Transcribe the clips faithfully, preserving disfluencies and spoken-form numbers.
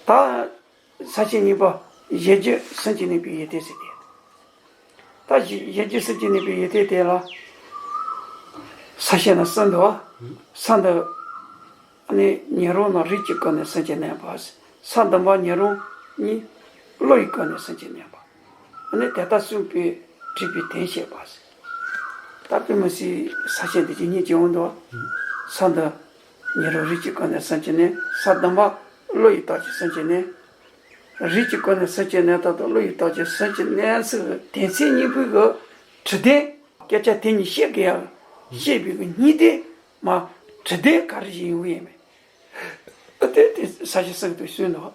ད་ས་བཅད་གཉིས་པ་ཞེ་བརྒྱད་སེམས་ཀྱི་གནས་པའི་ཡོན་ཏན་ཟེར་ཏེ། ད་ཞེ་ཞེ་བརྒྱད་སེམས་ཀྱི་གནས་པའི་ཡོན་ཏན་དེ་ལ་ས་བཅད་ནི་གསུམ་འདུག་བ། ས་འདི་ནི་ཉོན་རང་རྣམས་རིགས་ཀྱི་སྒོ་ནས་སེམས་ཀྱི་གནས་པ། ས་བདུན་པ་ཉོན་རང་གཉིས་བློ་ཡི་སྒོ་ནས་སེམས་ཀྱི་གནས་པ། ཨ་ནི་དེ་ལྟར་གསུངས་པས་དྲིས་པའི་དོན་བཤད་པ། ད་དཔེ་མི་སྲིད་ས་བཅད་འདི་ཅི་སྙེད་ཅིག་འོང་འདུག་ས་འདི་ཉོན་རང་རིགས་ཀྱི་སྒོ་ནས་སེམས་ཀྱི་གནས། ས་བདུན་པ་བློ་ཡི་སྟོབས་ཀྱིས་སེམས་ཀྱི་གནས། རིགས་ཀྱི་སྒོ་ནས་སེམས་ཀྱི་གནས་དང་བློ་ཡི་སྟོབས་ཀྱིས་སེམས་ཀྱི་གནས་ཟེར་བའི་དོན་ཚན་གཉིས་པོའི་གི་དྲི་དོན། སྐད་ཆ་དེ་གཉིས་བཤད་དགོས་ཡ། བཤད་པའི་གི་སྙིང་དོན་མ་དྲི་དོན་ག་རེ་ཞིག་ཡིན་གི་ཡིན་མིན། ཨ་དེ་དེ་ས་བཅད་གསུམ་དུ་གསུངས་འདུག་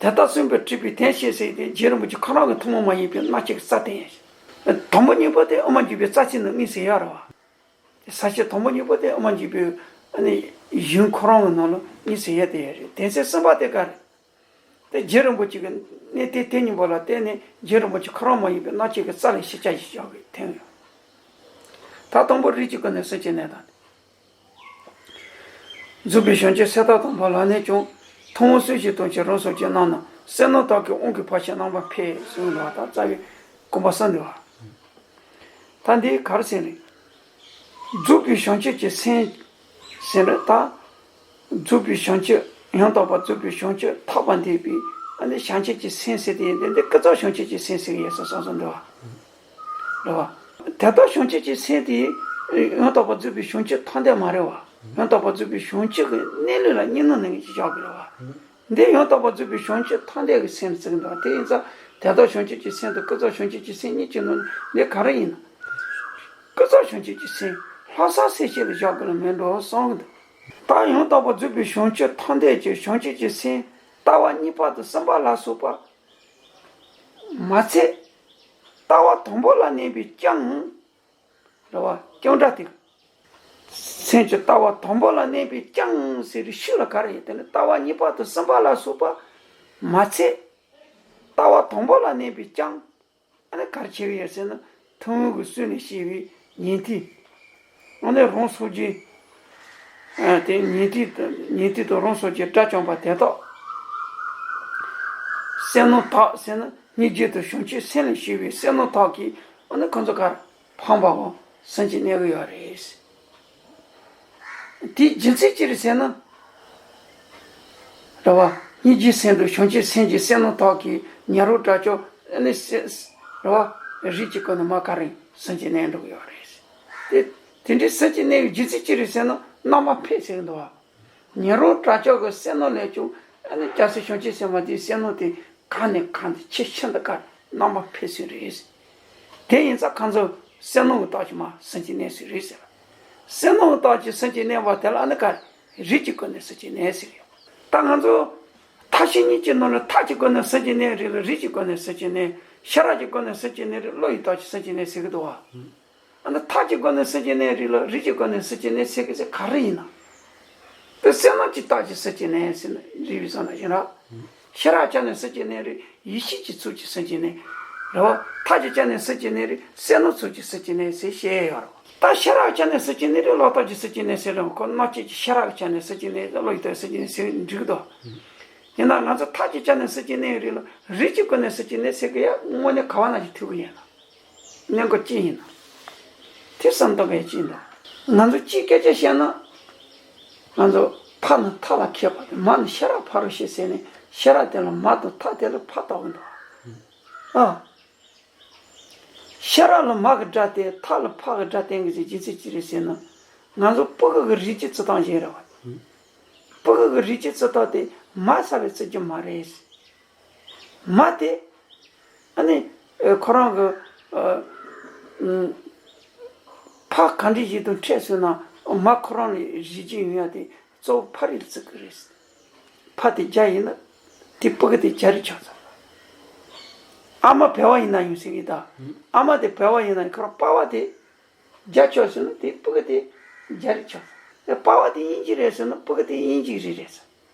དེ་ལྟར་གསུངས་པས་དྲིས་པའི་དོན་བཤད་ཟེར་ཏེ་རྗེ་རིན་པོ་ཆེ་ཁོ་རང་གི་ཐུན་མོང་མ་ཡིན་པའི་རྣམ་དཔྱོད་ཀྱི་རྩ་དེ་ཡིན། དང་པོ་གཉིས་པོ་དེ་དབུ་མ་འཇུག་པའི་རྩ་ཚིག་ནང་དངོས་སུ་ཡོད་རེད་བ། ས་བཅད་དང་པོ་གཉིས་པོ་དེ་དབུ་མ་འཇུག་པའི་ཨ་ནི་གཞུང་ཁོ་རང་གི་ནང་ལ་དངོས་སུ་ཡོད་དེ་ཡོད་རེད། དོན་ཚན་གསུམ་པ་དེ་ག་རེད། དེ་རྗེ་རིན་པོ་ཆེ་གི་གནད་དོན་དེ་གཉིས་པོ་ལ་བརྟེན་ནས་རྗེ་རིན་པོ་ཆེ་ཁོ་རང་མ་ཡིན་པའི་རྣམ་དཔྱོད་ཀྱི་རྩ་ལས་ཤེས་བྱ་ཞིག་བཞག་གི་ཐོན་ཡོད། ད་དང་པོ་རིགས་ཀྱི་སྒོ་ནས་སེམས་ཀྱི་གནས་དང་། རྫོགས་པའི་བྱང་ཆུབ་སེམས་དཔའ་དམ་པ་ལ་ནི་ཀྱང་། ཐུན་མོང་སུ་ཞིག་དང་ཕྱིར་རང་སོར་གྱིས་རྣམ་སྣང་། བསོད་ནམས་དག་གིས་དབང་གིས་འཕགས་ཆེན་རྣམ་པར་འཕེལ་གསུངས་འདུག་ད་རྩ་བའི་གོམ་པ་གསུམ་འདུག་བ། ད་འདི་ག་རེ་ཟེར་རེད། རྫོགས་པའི་བྱང་ཆུབ་ཀྱི་སེམས་ཟེར་རེད་ད། རྫོགས་པའི་བྱང་ཆུབ་ཡང་དག་པར་རྫོགས་པའི་བྱང་ཆུབ་ཐོབ་པ་འདོད་པའི་ཨ་ནི་བྱང་ཆུབ་ཀྱི་སེམས་ཟེར་དེ་ཡིན་ཏེ་འདི་ཀུན་རྫོབ་བྱང་ཆུབ་ཀྱི་སེམས་ཟེར་གྱི་ཡོད་ས་སོང་སོང་འདུག་བ། རེད་བ། དེ་ལྟར་བྱང་ཆུབ་ཀྱི་སེམས་དེ་ཡང་དག་པར་རྫོགས་པའི་བྱང་ཆུབ་ཐོབ་འདོད་མ་རེད་བ། ཡང་དག་པར་རྫོགས་པའི་བྱང་ཆུབ་ཀྱི་གནས་ལུགས་ལ་གཉིས་སྣང་ནང་བཞིན་བཞག་དགོས་རེད་བ། འདི་ཡང་དག་པར་རྫོགས་པའི་བྱང་ཆུབ་ཐོབ་འདོད་ཀྱི་སེམས་ཟེར་གྱི་འདུག་དེ་ཡིན་ཙང་དེ་ལྟར་བྱང་ཆུབ་ཀྱི་སེམས་དང་ཀུན་རྫོབ་བྱང་ཆུབ་ཀྱི་སེམས་གཉིས་ཀྱི་ནང་འདི་ག་རེ་ཡིན་ན། ཀུན་རྫོབ་བྱང་ཆུབ་ཀྱི་སེམས་ལྷག་བསམ་སེམས་བསྐྱེད་ལ་བཞག་དགོས་ལ་མེད་འགྲོ་གསུང་གི་འདུག་ད་ཡང་དག་པར་རྫོགས་པའི་བྱང་ཆུབ་ཐོབ་འདོད་ཀྱི་བྱང་ཆུབ་ཀྱི་སེམས་ལྟ་བ་གཉིས་པ་དང་གསུམ་པ་ལ་སོགས་པ་མ་ཚད། ལྟ་བ་དང་པོ་ལ་གནས་པའི་ཀྱང་། རེད་བ། ཀྱང་སྒྲ་དེ། སེམས་ཀྱི་ལྟ་བ་དང་པོ་ལ་གནས་པའི་ཀྱང་ཟེར་བའི་ཤུགས་ལ་ག་རེ་ཡིན་དེ་ནི་ལྟ་བ་གཉིས་པ་དང་གསུམ་པ་ལ་སོགས་པ་མ་ཚད། ལྟ་བ་དང་པོ་ལ་གནས་པའི་ཀྱང་། ཨ་ནི་ག་རེ་བྱེད་ཀྱི་ཡོད་ཟེར་ན་ཐུན་མོང་གི་སྲོལ་ནས་བཤད་པའི་ཉན་ཐོས། ཨ་ནི་རང་སོར་གྱིས། ཨ་དེ་ཉན་ཐོས་དང་ཉན་ཐོས་དང་རང་སོར་གྱིས་དགྲ་བཅོམ་པ་དེ་དག་བསོད་ནམས་དག་ཟེར་ན་སྙིང་རྗེ་དང་བྱང་ཆུབ་སེམས་ལ་བྱེད་པའི་བསོད་ནམས་དག་གིས་ཨ་ནི་ཁོ་ཚོ་གར་ཕམ་པའོ་སེམས་ཀྱི་གནས་ཀྱི་ཡོད་རེད། དེའི་རྒྱུ་མཚན་ཅི་རེད་ཟེར་ན། རེད་བ། སྙིང་རྗེ་སེམས་དང་བྱང་ཆུབ་སེམས་ཀྱི་བསོད་ནམས་དག་གིས་ཉོན་རང་དགྲ་བཅོམ་ཨ་ནི་སེ་རེད་བ། རིགས་ཀྱི་སྐུ་ནི་མ་ག་རེ་སེམས་ཀྱི་གནས་འགྲོ་གི་ཡོད་རེད། དེ་དེ་འདྲའི་སེམས་ཀྱི་གནས་ཀྱི་རྒྱུ་མཚན་ཅི་རེད་ཟེར་ན་རྣམ་པར་འཕེལ་ཟེར་གི་འདུག་བ། ཉོན་རང་དགྲ་བཅོམ་གྱི་བསོད་ནམས་ལས་ཀྱང་ཨ་ནི་སྐྱ་སེར་བྱང་ཆུབ་སེམས་དཔའ་དེའི་བསོད་ནམས་དེ་གང་ནས་གང་དུ་ཆེས་ཆེ་འདི་ག་རྣམ་པར་འཕེལ་ཟིན་རེད། དེ་ཡིན་ཙང་ཁོང་ཚོ་བསོད་ནམས་ཀྱི་རྟགས་ཀྱིས་མ་སེམས་ཀྱི་གནས་ཟིན་རེད་ཟེར། བསོད་ནམས་ཀྱི་རྟགས་ཀྱིས་སེམས་ཀྱི་གནས་པ་དེ་ལ་ཨ་ནི་ག་རིགས་ཀྱི་སྒོ་ནས་སེམས་ཀྱི་གནས་ཟེར་ཡོད། ད་ང་ཚོ་མཐའ་བཞི་གཉིས་ཀྱི་ནང་ནས་ཐག་གི་སྒོ་ནས་སེམས་ཀྱི་གནས་རིགས་ལ་རིགས་ཀྱི་སྒོ་ནས་སེམས་ཀྱི་གནས། ཤེས་རབ་ཀྱི་སྒོ་ནས་སེམས་ཀྱི་གནས་རིགས་བློ་ཡི་རྟགས་ཀྱིས་སེམས་ཀྱི་གནས་ཟེར་གི་འདུག་བ། ཨ་ནི་ཐག་གི་སྒོ་ནས་སེམས་ཀྱི་གནས་རིགས་ལ་རིགས་ཀྱི་སྒོ་ནས་སེམས་ཀྱི་གནས་ཟེར་གི་ཟེར་ག་རེ་ཡིན་ན། དེ་བསོད་ནམས་ཀྱི་རྟགས་ཀྱིས་སེམས་ཀྱི་གནས་ཟེར་ན་རིགས་པའི་བསམ་ན་ཡིན་ར། ཤེས་རབ་ཀྱི་ཆ་ནས་སེམས་ཀྱི་གནས་རིགས་ཡེ་ཤེས་ཀྱི་ཚུལ་གྱིས་སེམས་ཀྱི་གནས། རེད་བ། ཐབས་ཀྱི་ཆ་ནས་སེམས་ཀྱི་གནས་རིགས་བསོད་ནམས་ཚུལ་གྱིས་སེམས་ཀྱི་གནས་ཟེར་བཤད་ཡོད་རེད། ད་ཤེས་རབ་ཀྱི་ཆ་ནས་སེམས་ཀྱི་གནས་རིགས་བློ་རྟགས་ཀྱིས་སེམས་ཀྱི་གནས་ཟེར་རུང་ཁོ་རྣམ་དཔྱོད་ཀྱི་ཤེས་རབ་ཀྱི་ཆ་ནས་སེམས་ཀྱི་གནས་རིགས་བློ་ཡི་རྟགས་སེམས་ཀྱི་གནས་ཟེར་འགྲིག་གི་འདུག་ཡིན་ན་ང་ཚོ་ཐབས་ཀྱི་ཆ་ནས་སེམས་ཀྱི་གནས་རིགས་ལ་རིགས་ཀྱི་སྒོ་ནས་སེམས་ཀྱི་གནས་ཟེར་གི་ཡ་དངོས་གནས་ག་བ་ན་ཞིག་ཐུག་གི་ཡིན་ན། གནས་འགོ་ཅི་ཡིན་ན། དེ་བསམ་བཏང་གི་ཅི་འདུག་ང་ཚོ་སྤྱིའི་སྐད་ཆ་བཤད་ན། ང་ཚོ་ཕ་ནི་མཐའ་ལ་མཁས་པ་དང་མ་ནི་ཤེས་རབ་ཕ་རོལ་ཕྱིན་ཟེར་ནས་ཤེས་རབ་དེ་ལ་མ་དང་ཐ་དེ་ལ་ཕ་བཏགས་གི་འདུག་ཨ། ཤེས་རབ་ལ་མ་གི་སྒྲ་དེ་ཐ་ལ་ཕ་གི་སྒྲ་བསྟན་གི་ཟེར་རྒྱུ་མཚན་ཅི་རེད་ཟེར་ན། ང་ཚོ་སྤུ་གུ་གི་རིགས་ཀྱི་བརྩི་སྟངས་ཤིག་རེད་བ། སྤུ་གུ་གི་རིགས་ཀྱི་བརྩི་སྟངས་དེ་མ་ས་ལ་བརྩི་རྒྱུ་མ་རེད། མ་དེ། ཨ་ནི། ཨ། ཁོ་རང་གི། ཨ། ཨ། ཕ་ག་འདྲ་ཞིག་དང་འཕྲད་སོང་ན་མ་ཁོ་རང་ལ་རིགས་རྒྱུད་ཡོང་ཡ་དེ་གཙོ་བོ་ཕ་རིགས་ལ་བརྩི་གི་རེད། ཕ་དེ་རྒྱ་ཡིན་ན་དེ་སྤུ་གུ་དེ་རྒྱ་རིགས་ཆགས་ཚར། ཨ་མ་བལ་བ་ཡིན་ན་ཡང་ཟེར་གི་ད། ཨ་མ་དེ་བལ་བ་ཡིན་ན་ཁོ་རང་པ་ཕ་དེ། རྒྱ་ཆགས་སོང་ན་དེ་སྤུ་གུ་དེ་རྒྱ་རིགས་ཆགས་སོང་། དེ་པ་ཕ་དེ་དབྱིན་ཇི་རེད་ཟེར་ན་སྤུ་གུ་དེ་དབྱིན་ཇིའི་རིགས་རེད་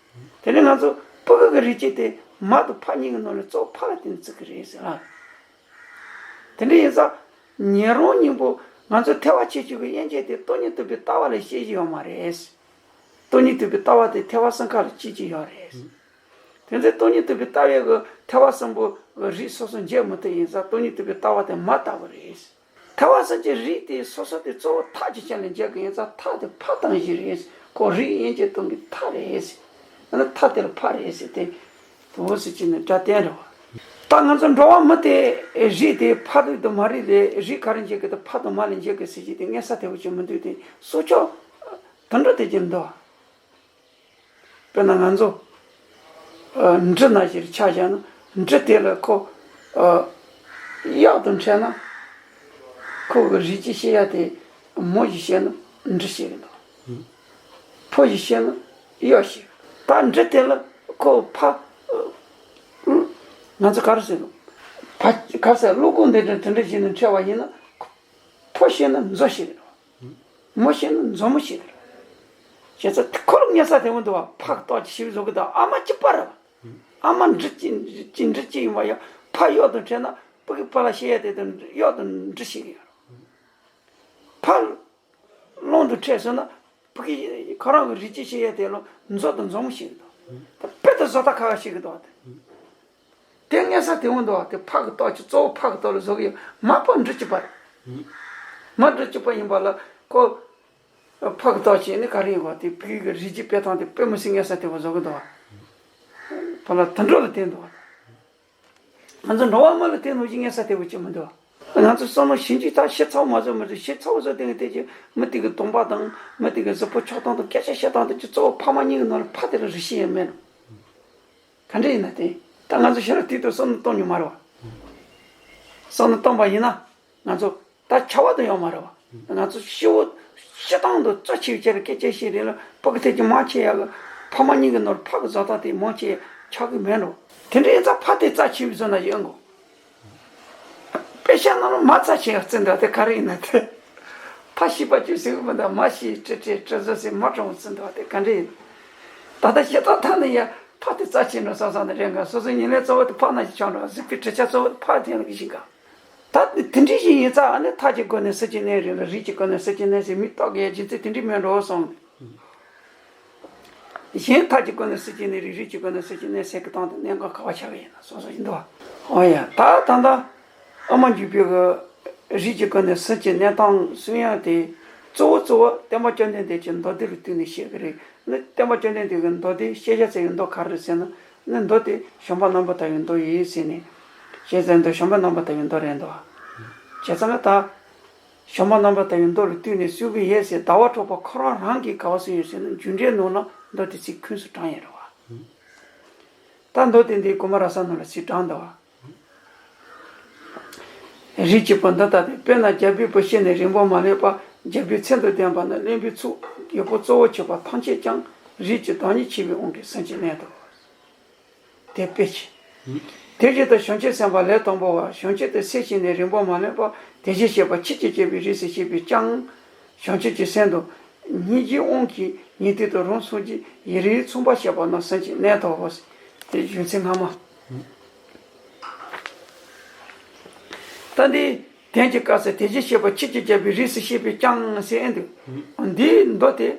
ཟེར། དེ་ནས་ང་ཚོ་སྤུ་གུ་གི་རིགས་སྐྱེས་དེ་མ་དང་ཕ་གཉིས་ཀྱི་ནང་ནས་གཙོ་བོ་ཕ་ལ་བརྟེན་ནས་བརྩི་གི་རེད་ཟེར་ལ། དེ་འདྲ་ཡིན་ཙང་ཉན་རང་སྙིང་པོ་ང་ཚོ་ཐེག་པ་ཆེ་ཆུང་གི་དབྱེ་འབྱེད་དེ་སྟོང་ཉིད་རྟོགས་པའི་ལྟ་བ་ལ་བཤད་ཀྱི་ཡོད་མ་རེད། སྟོང་ཉིད་རྟོགས་པའི་ལྟ་བ་དེ་ཐེག་པ་གསུམ་ཀ་ལ་གཅིག་གཅིག་ཡོད་རེད། དེ་ཚེ་སྟོང་ཉིད་རྟོགས་པའི་ལྟ་བའི་གི་ཐེག་པ་གསུམ་པོ་གི་རིགས་སོ་སོ་འབྱེད་མི་ཐུབ་ཡིན་ཙང་སྟོང་ཉིད་རྟོགས་པའི་ལྟ་བ་དེ་མ་ལྟ་བུ་རེད། ཐེག་པ་གསུམ་གྱི་རིགས་དེ་སོ་སོ་དེ་གཙོ་བོ་ཐགས་ཀྱི་ཆ་ལ་འབྱེད་དགོས་ཡིན་ཙང་ཐགས་དེ་ཕ་དང་བཞི་རེད། ཁོ་རིགས་དབྱེ་འབྱེད་སྟོན་པའི་ཐགས་རེད། ཨ་ནི་ཐགས་དེ་ལ་ཕ་རེད་ཟེར་ཏེ། དེ་འོ་ཟེར་གྱི་ནི་སྒྲ་གཏན་རེད་བ། ད་ང་ཚོ་འགྲོ་བ་མི་དེ་རིགས་དེ་ཕ་རིགས་དང་མ་རིགས་ལས་རིགས་ག་རེ་འབྱེད་དགོས་དེ་ཕ་དང་མ་ལ་འབྱེད་དགོས་ཟེར་གྱི་དེ་ངན་ས་དེ་བོ་ཅིག་མི་འདུག་དེ་སྲོག་ཆགས་དུད་འགྲོ་དེ་ཅིག་འདུག་དཔེར་ན་ང་ཚོ་ཨ་འབྲུ་ནང་བཞིན་ཆ་བཞག་ན་འབྲུ་དེ་ལ་ཁོ་ཨ་གཡག་དང་འཕྲད་ན་ཁོ་གི་རིགས་ཀྱི་བཤད་ཡ་དེ་མོ་ཞིག་བཤད་ན་འབྲུ་བཤད་གི་འདུག་ཕོ་ཞིག་བཤད་ན་གཡག་བཤད་གི་ད་འབྲུ་དེ་ལ་ཁོ་ཕ་ང་ཚོ་ག་རེ་ཟེར་དགོས་ཕ་ག་རེ་ཟེར་བློ་ཁོག་འདི་འདྲ་དེ་འདྲ་བྱས་ནས་འཕྲད་པ་ཡིན་ན་ཕོ་བཤད་ན་མཛོ་བཤད་གི་འདུག་མོ་བཤད་ན་མཛོ་མོ་བཤད་དེ་རེད། བྱས་ཙང་ཁོ་ལ་ངན་ས་དེ་མོ་འདུག་བ། ཕ་གི་ལྟོ་ཅིག་ཞིབ་བཟོ་གི་དང་ཨ་མ་གཅིག་པ་རེད་བ། ཨ་མ་འབྲི་གཅིག་འབྲི་གཅིག་ཡིན་པ་ཡང་ཕ་གཡག་དང་འཕྲད་ན་ཕ་གི་ཕ་ལ་བཤད་ཡ་དེ་དང་གཡག་དང་འབྲི་བཤད་གི་ཡོད་རེད། ཕ་གླང་དང་འཕྲད་སོང་ན་ཕ་གི་ཁོ་རང་གི་རིགས་ཀྱི་བཤད་ཡ་དེ་ལ་མཛོ་དང་མཛོ་མོ་བཤད་གི་འདུག་ད་དཔེ་དང་བཟོ་ལྟ་ཁ་ཁ་བཤད་གི་འདུག་བ། དེ་ངན་ས་དེ་འོང་འདུག་བ། དེ་ཕ་གི་ལྟོ་ཅིག་གཙོ་བོ་ཕ་གི་ལྟོ་ལ་བཟོ་གི་ཡོད། མ་ཕ་འབྲི་གཅིག་པ་རེད། མ་འབྲི་གཅིག་པ་ཡིན་པ་ལ་ཁོ་ཕ་གི་ལྟོ་བྱས་ནས་ག་རེ་ཡིན་བ། དེ་ཕ་གི་རིགས་ཀྱི་སྤེལ་སྟངས་དེ་དཔེ་མི་སྲིད་ངན་ས་དེ་བ་བཟོ་གི་འདུག་བ། ཕ་ལ་དུད་འགྲོ་ལ་བརྟེན་འདུག་བ། ང་ཚོ་འགྲོ་བ་མི་ལ་བརྟེན་ནོ་ཅིག་ངན་ས་དེ་བ་ཅིག་མི་འདུག་བ། ང་ཚོ་བསམ་བློ་ཞིབ་འཇུག་ད་ཞིབ་ཚགས་མ་བཟོ་མི་འདུག་ཞིབ་ཚགས་བཟོ་དེ་ངས་དེ་ཅིག་མི་དེ་གི་གདོང་པ་དང་མི་དེ་གི་གཟུགས་པོ་ཕྱོགས་སྟངས་དང་སྐད་ཆ་བཤད་སྟངས་དེ་ཅིག་གཙོ་བོ་ཕ་མ་གཉིས་ཀྱི་ནང་ལ་ཕ་དེ་ལ་རིགས་ཤེས་ཡ་མེད་ནོ། ག་འདྲ་ཡིན་ན་དེ་ད་ང་ཚོ་ཤ་ར་དུས་དུ་བསམ་བློ་གཏོང་མྱོང་མ་རེད་བ། བསམ་བློ་གཏོང་པ་ཡིན་ན་ང་ཚོ་ད་ཆ་བ་དུ་ཡོང་མ་རེད་བ། ང་ཚོ་ཤི་བོ་ཤི་སྟངས་དུ་གཙོ་ཆེ་བའི་ཆེད་ལ་སྐད་ཆ་བཤད་རེད་ལ་ཕ་གི་ཐད་ཀྱི་མང་ཆེ་ཡག་གི་ཕ་མ་གཉིས་ཀྱི་ནོར་ཕ་གི་བཟོ་ལྟ་དེ་མང་ཆེ་ཆགས་ཀྱི་མེད་འགྲོ། དེ་འདྲའི་ཡིན་ཙང་ཕ་དེ་རྩ་ཆེ་བའི་བཟོ་ན་ཡོང་གོ། དཔེ་ཆ་ནང་ལ་མ་རྩ་ཆེ་ཡག་བརྩི་འདུག་དེ་ག་རེ་ཡིན་ན་དེ། ཕ་ཤི་བ་ཅུ་ཟེར་གི་མི་འདུག་མ་ཤི་ཁྲི་ཁྲི་ཁྲི་བཟོ་ཟེར་མ་གྲོངས་བརྩི་འདུག་དེ་ག་འདྲ་ཡིན། ད་ལྟ་ཤི་ཐག་ཐག་ནས་ཡ་ཕ་དེ་རྩ་ཆེ་འགྲོ་བསམ་བསམ་ནས་རེད་འགའ་སོ་སོའི་ཉིན་ལས་གཙོ་བོ་དེ་ཕ་ན་ཞིག་ཆགས་འགྲོ་གཟིགས་པའི་གྲི་ཆ་གཙོ་བོ་དེ་ཕ་དེ་ལ་གི་ཞིག་ག་ད་དེ་འདྲ་ཞིག་ཡིན་ཙང་ཨ་ནི་ཐག་གི་སྒོ་ནས་སུ་གཅིག་གནས་རེད་ལ་རིགས་ཀྱི་སྒོ་ནས་སུ་གཅིག་གནས་ཟེར་མི་རྟོག་གི་ཡ་རྒྱུ་མཚན་དེ་འདྲ་མེད་འགྲོ་སོང་། གཞན་ཐག་གི་སྒོ་ནས་སུ་གཅིག་གནས་རེད་རིགས་ཀྱི་སྒོ་ནས་སུ་གཅིག་གནས་ཟེར་གི་སྟངས་དེ་གནད་འགག་ག་བ་ཆགས་གི་ཡིན་ན་སོ་སོ་ཡིན་འདུག་ཨོ་ཡ་ད་ད་ལྟ་ཨ་མ་འཇུག་པའི་གི་རིགས་ཀྱི་སྒོ་ནས་སུ་གཅིག་གནས་སྟངས་གསུང་ཡ་དེ་གཙོ་བོ་གཙོ་བོ་བསྟན་པ་བཅོམ་ལྡན་འདས་ཀྱི་མདོ་སྡེ་ལ་བསྟུན་ནས་བཤད་གི་རེད། ནི་བསྟན་པ་བཅོམ་ལྡན་འདས་ཀྱི་མདོ་སྡེ་ཤེས་བྱ་ཟེར་བའི་མདོ་ག་རེ་ཟེར་ན། ནི་མདོ་དེ་བྱམས་པ་རྣམ་པར་དག་པའི་མདོ་ཡིན་ཟེར་ནས། ཤེས་བྱ་མདོ་བྱམས་པ་རྣམ་པར་དག་པའི་མདོ་རེད་འདུག་བྱས་ཙང་ད། བྱམས་པ་རྣམ་པར་དག་པའི་མདོ་ལ་བསྟུན་ནས་གསུང་གི་ཡོད་ཟེར་ཟླ་བ་གྲགས་པ་ཁོ་རང་རང་གིས་ག་བ་གསུངས་ཡོད་ཟེར་ན་རྒྱུ་འབྲས་ནང་ལ་མདོ་དེ་ཚིག་ཁུངས་སུ་དྲངས་ཡོད་རེད་བ། ད་མདོ་དེ་འདི་གོ་མ་ར་ས་ནང་ལ་ཚིག་དྲངས་འདུག་བ། རིགས་ཀྱི་བུ་འདི་ལྟ་སྟེ། དཔེར་ན་རྒྱལ་པོའི་བུ་ཤི་ནས་རིང་པོ་མ་ལོན་པར་རྒྱལ་པོའི་མཚན་དང་ལྡན་པ་ནི་གླེན་པའི་ཚོགས་ཀྱི་བུ་གཙོ་བོ་ཆེ་བ་ཐམས་ཅད་ཀྱང་རིགས་ཀྱི་བདག་ཉིད་ཆེ་བའི་དབང་གིས་སུན་འབྱིན་གནས་སོ། དེ་དཔེ་ཆེ། དེ་བཞིན་དུ་བྱང་ཆུབ་སེམས་དཔའ་ལས་དང་པོ་བ་བྱང་ཆུབ་ཏུ་སེམས་བསྐྱེད་ནས་རིང་པོ་མ་ལོན་པར་དེ་བཞིན་གཤེགས་པ་ཆོས་ཀྱི་རྒྱལ་པོའི་རིགས་སུ་སྐྱེས་པས་ཀྱང་། བྱང་ཆུབ་ཀྱི་སེམས་དང་སྙིང་རྗེའི་དབང་གིས་ཉན་ཐོས་དང་རང་སངས་རྒྱས་ཡིད་རིག་མཚུངས་པར་བཤད་པ་རྣམས་སུན་འབྱིན་གནས་སོ། དེ་རྒྱུ་མཚན་སྔ་མ། ད་འདི་དོན་གྱི་སྐབས་སུ་དེ་བཞིན་གཤེགས་པ་ཆོས་ཀྱི་རྒྱལ་པོའི་རིགས་སུ་སྐྱེས་པས་ཀྱང་ཟེར་ཨེ་འདུག་འདིའི་མདོ་དེ།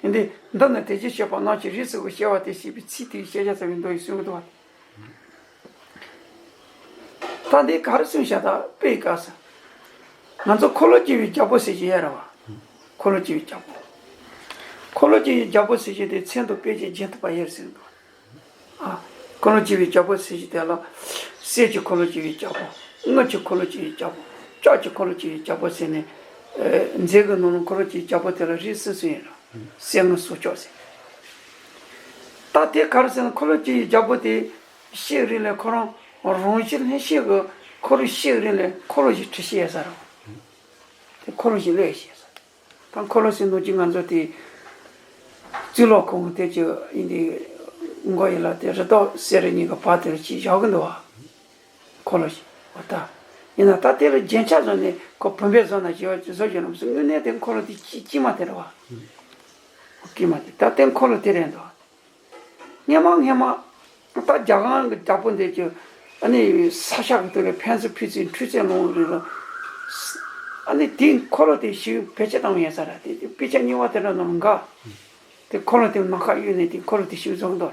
འདི་མདོ་ནི་དེ་བཞིན་གཤེགས་པ་རྣམས་ཀྱི་རིགས་སུ་སྐྱེ་བ་དེ་ཞེས་པའི་ཚིག་དེའི་ཤེས་བྱ་ཚ་བའི་མདོ་ཡིས་གསུངས་འདུག་བ། ད་འདི་ག་རེ་གསུངས་བཞག་ད་དཔེའི་སྐབས་སུ། ང་ཚོ་འཁོར་ལོ་སྐྱེ་བའི་རྒྱལ་པོ་ཟེར་གྱི་ཡོད་རེད་བ། འཁོར་ལོ་སྐྱེ་བའི་རྒྱལ་པོ། འཁོར་ལོ་སྐྱེ་བའི་རྒྱལ་པོ་ཟེར་གྱི་དེ་མཚན་དང་དཔེ་བྱད་རྒྱན་དུ་བ་ཡོད་ཟེར་འདུག་ཨ། འཁོར་ལོ་སྐྱེ་བའི་རྒྱལ་པོ་ཟེར་གྱི་དེ་ལ། གསེར་གྱི་འཁོར་ལོ་སྐྱེ་བའི་རྒྱལ་པོ། དངུལ་གྱི་འཁོར་ལོ་སྐྱེ་བའི་རྒྱལ་པོ། ལྕགས་ཀྱི་འཁོར་ལོ་སྐྱེ་བའི་རྒྱལ་པོ་ཟེར་ནས། མཛེས་གི་ནང་ལ་འཁོར་ལོ་སྐྱེ་བའི་རྒྱལ་པོ་དེ་ལ་རིགས་སུ་སུ་ཡིན་རུང་། གསེར་དངུལ་སོགས་ལྕོགས་ཟེར། ད་དེ་ག་རེ་ཟེར་ན་འཁོར་ལོ་སྐྱེ་བའི་རྒྱལ་པོ་དེ་གཤེགས་རིང་ལས་ཁོ་རང་རང་བཞིན་ལྷན་སྐྱེས་ཀྱི་འཁོར་ལོ་གཤེགས་རིང་ལས་འཁོར་ལོ་ཞིག་ཁྲི་ཤེས་ཡ་ས་རུང་། དེ་འཁོར་ལོ་ཞིག་ལས་ཤེས་ས། ད་འཁོར་ལོ་ཟེར་ནོ་ཅི་ང་ཚོ་དེ་གཙུག་ལག་ཁང་གི་དེ་ཅི་ཡིན་དེ་མགོ་ཡི་ལ་དེ་རི་དྭགས་གསེར་རི་གཉིས་ཀྱི་བར་དེར་ཅིག་བཞག་གི་འདུག་བ། འཁོར་ལོ་ཞིག་འོ་ད། ཡིན་ན་ད་དེ་ལ་རྒྱན་ཆ་བཟོ་ནས་ཁོ་བུམ་པས་བཟོ་ན་ཞེས་བཟོ་བཞིན་རུང་ཟེར་དངོས་གནས་དེ་འཁོར་ལོ་དེ་དཀྱིལ་དཀྱིལ་མ་དེ་རེད་བ། དཀྱིལ་མ་དེ་ད་དེ་འཁོར་ལོ་དེ་རེད་འདུག་སྔན་མ་སྔན་མ། ད་རྒྱ་གར་གྱི་རྒྱལ་པོ་འདི་ཀྱི་ཨ་ནི་ས་ཞག་གི་དུས་ལ་ཕན་སེམས་ཕུལ་ཚེ་འཕྲུལ་ཚེ་ལོང་རེད་ལ། ཨ་ནི་དེའི་འཁོར་ལོ་དེ་ཞིག་བེད་སྤྱད་བཏང་ཡིན་ས་ར་དེ་དཔེ་ཆ་རྙིང་བ་དེ་འདྲ་ནང་འགའ། དེ་འཁོར་ལོ་དེ་ནམ་མཁའ་གཡོས་ནས་དེ་འཁོར་ལོ་དེ་ཞིག་བཟོ་གི་འདུག་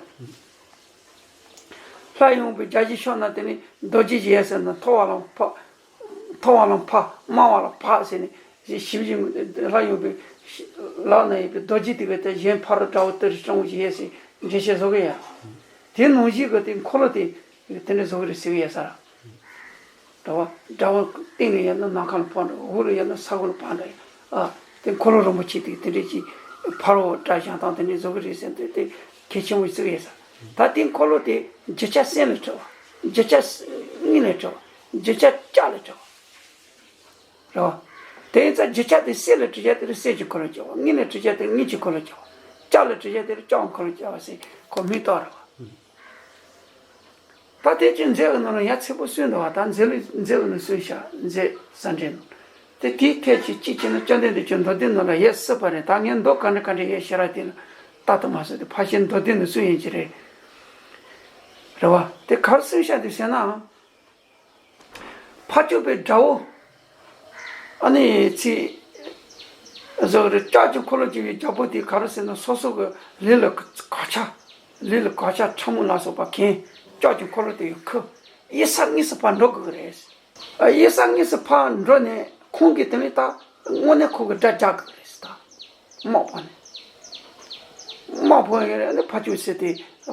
ལྷ་ཡོང་བའི་རྒྱ་གཞི་ཤོར་ན་དེ་ནི་རྡོ་རྗེ་ཞེས་ཟེར་ན་མཐོ་བ་ལ་འཕགས། མཐོ་བ་ལ་འཕགས། དམའ་བ་ལ་འཕགས་ཟེར་ནས་ཞིབ་ཞིབ་ལྷ་ཡོང་བའི་ལག་ན་ཡོད་པའི་རྡོ་རྗེ་དེ་གའི་དེ་གཞན་ཕ་རོལ་དགྲ་བོ་དེར་སྤྲང་བོ་ཞེས་ཟེར་འགྲེལ་བཤད་བཟོ་གི་ཡ། དེ་ནང་བཞིན་གྱི་དེ་འཁོར་ལོ་དེ་དེ་འདྲ་བཟོ་གི་རེད་ཟེར་གི་ཡ་ས་ར། འདྲ་བ། དགྲ་བོ་སྟེང་ལ་ཡོད་ན་ནམ་མཁའ་ལ་འཕགས་འདྲ། འོག་ལ་ཡོད་ན་ས་གོ་ལ་འཕགས་འདྲ། ཨ། དེ་འཁོར་ལོ་རིན་པོ་ཆེ་དེ་དེ་འདྲས་ཀྱི་ཕ་རོལ་དགྲ་བཞེངས་སྟངས་དེ་འདྲས་བཟོ་གི་རེད་ཟེར་ཏེ་དེ་གལ་ཆེན་པོ་བརྩི་གི་ཡོད་ས། ད་དེ་འཁོར་ལོ་དེ་རྒྱུ་ཆ་སེམས་ལས་གྲུབ་པ། རྒྱུ་ཆ་དངོས་ལས་གྲུབ་པ། རྒྱུ་ཆ་ལྕགས་ལས་གྲུབ་པ། རེད་བ། དེ་ཡིན་ཙང་རྒྱུ་ཆ་དེ་སེམས་ལས་གྲུབ་ཆ་དེ་ལ་སེམས་ཀྱི་འཁོར་ལོ་བྱ་བ། དངོས་ལས་གྲུབ་ཆ་དེ་ལ་དངོས་ཀྱི་འཁོར་ལོ་བྱ་བ། ལྕགས་ལས་གྲུབ་ཆ་དེ་ལ་ལྕགས་འཁོར་ལོ་བྱ་བ་ཟེར་ཁོ་མིང་བཏགས་རེད་བ། ད་དེ་ཅི་མཛད་པའི་ནང་ལ་ཡ་ཚིག་པོ་གསུངས་འདུག་བ། ད་མཛད་ལུགས་མཛད་པའི་ནང་གསུངས་ཤག་མཛད་ས་འདྲེན་ནོ། དེ་དེའི་ཐད་ཀྱི་གཅིག་བྱས་ན་བཅོམ་ལྡན་འདས་ཀྱི་མདོ་སྡེ་ནང་ལ་ཡ་སྲིད་པ་རེད། ད་ངས་མདོ་ག་འདྲ་ག་འདྲ་ཡ་ཤེས་ར་དེ་ལ་ལྟ་དུ་མ་སོང་སྟེ་ཕལ་ཆེར་མདོ་སྡེ་ནང་གསུངས་ཡིན་གྱི་རེད། རེད་བ། དེ་གར་གསུངས་ཤག་དེ་ཟེར་ན། ཕ་ཕྱུག་པའི་དགྲ་བོ། ཨ་ནི་ཚིག་བཟོ་རེ་ལྕགས་ཀྱི་འཁོར་ལོ་བྱེད་པའི་རྒྱལ་པོ་དེ་ག་རེ་ཟེར་ན་སོ་སོ་གི་ལུས་ལ་ག་ཆ། ལུས་ལ་ག་ཆ་ཕྲ་མོ་ལ་སོགས་པ་གན་ལྕགས་ཀྱི་འཁོར་ལོ་དེ་ཡི་ཁུ། གཡུལ་ས་དངོས་སུ་ཕར་འགྲོ་དགོས་ཀྱི་རེད། ཨ། གཡུལ་ས་དངོས་སུ་ཕར་འགྲོ་ནས་ཁོང་གིས་དེ་ནས་ད་དངོས་གནས་ཁོ་གི་དགྲ་རྒྱག་དགོས་ཀྱི་རེད་ད། དམག་འཕང་ནས། དམག་འཕང་ཡོད་རེད། ཨ་ནི་ཕ་ཕྱུག་ཟེར་དེ་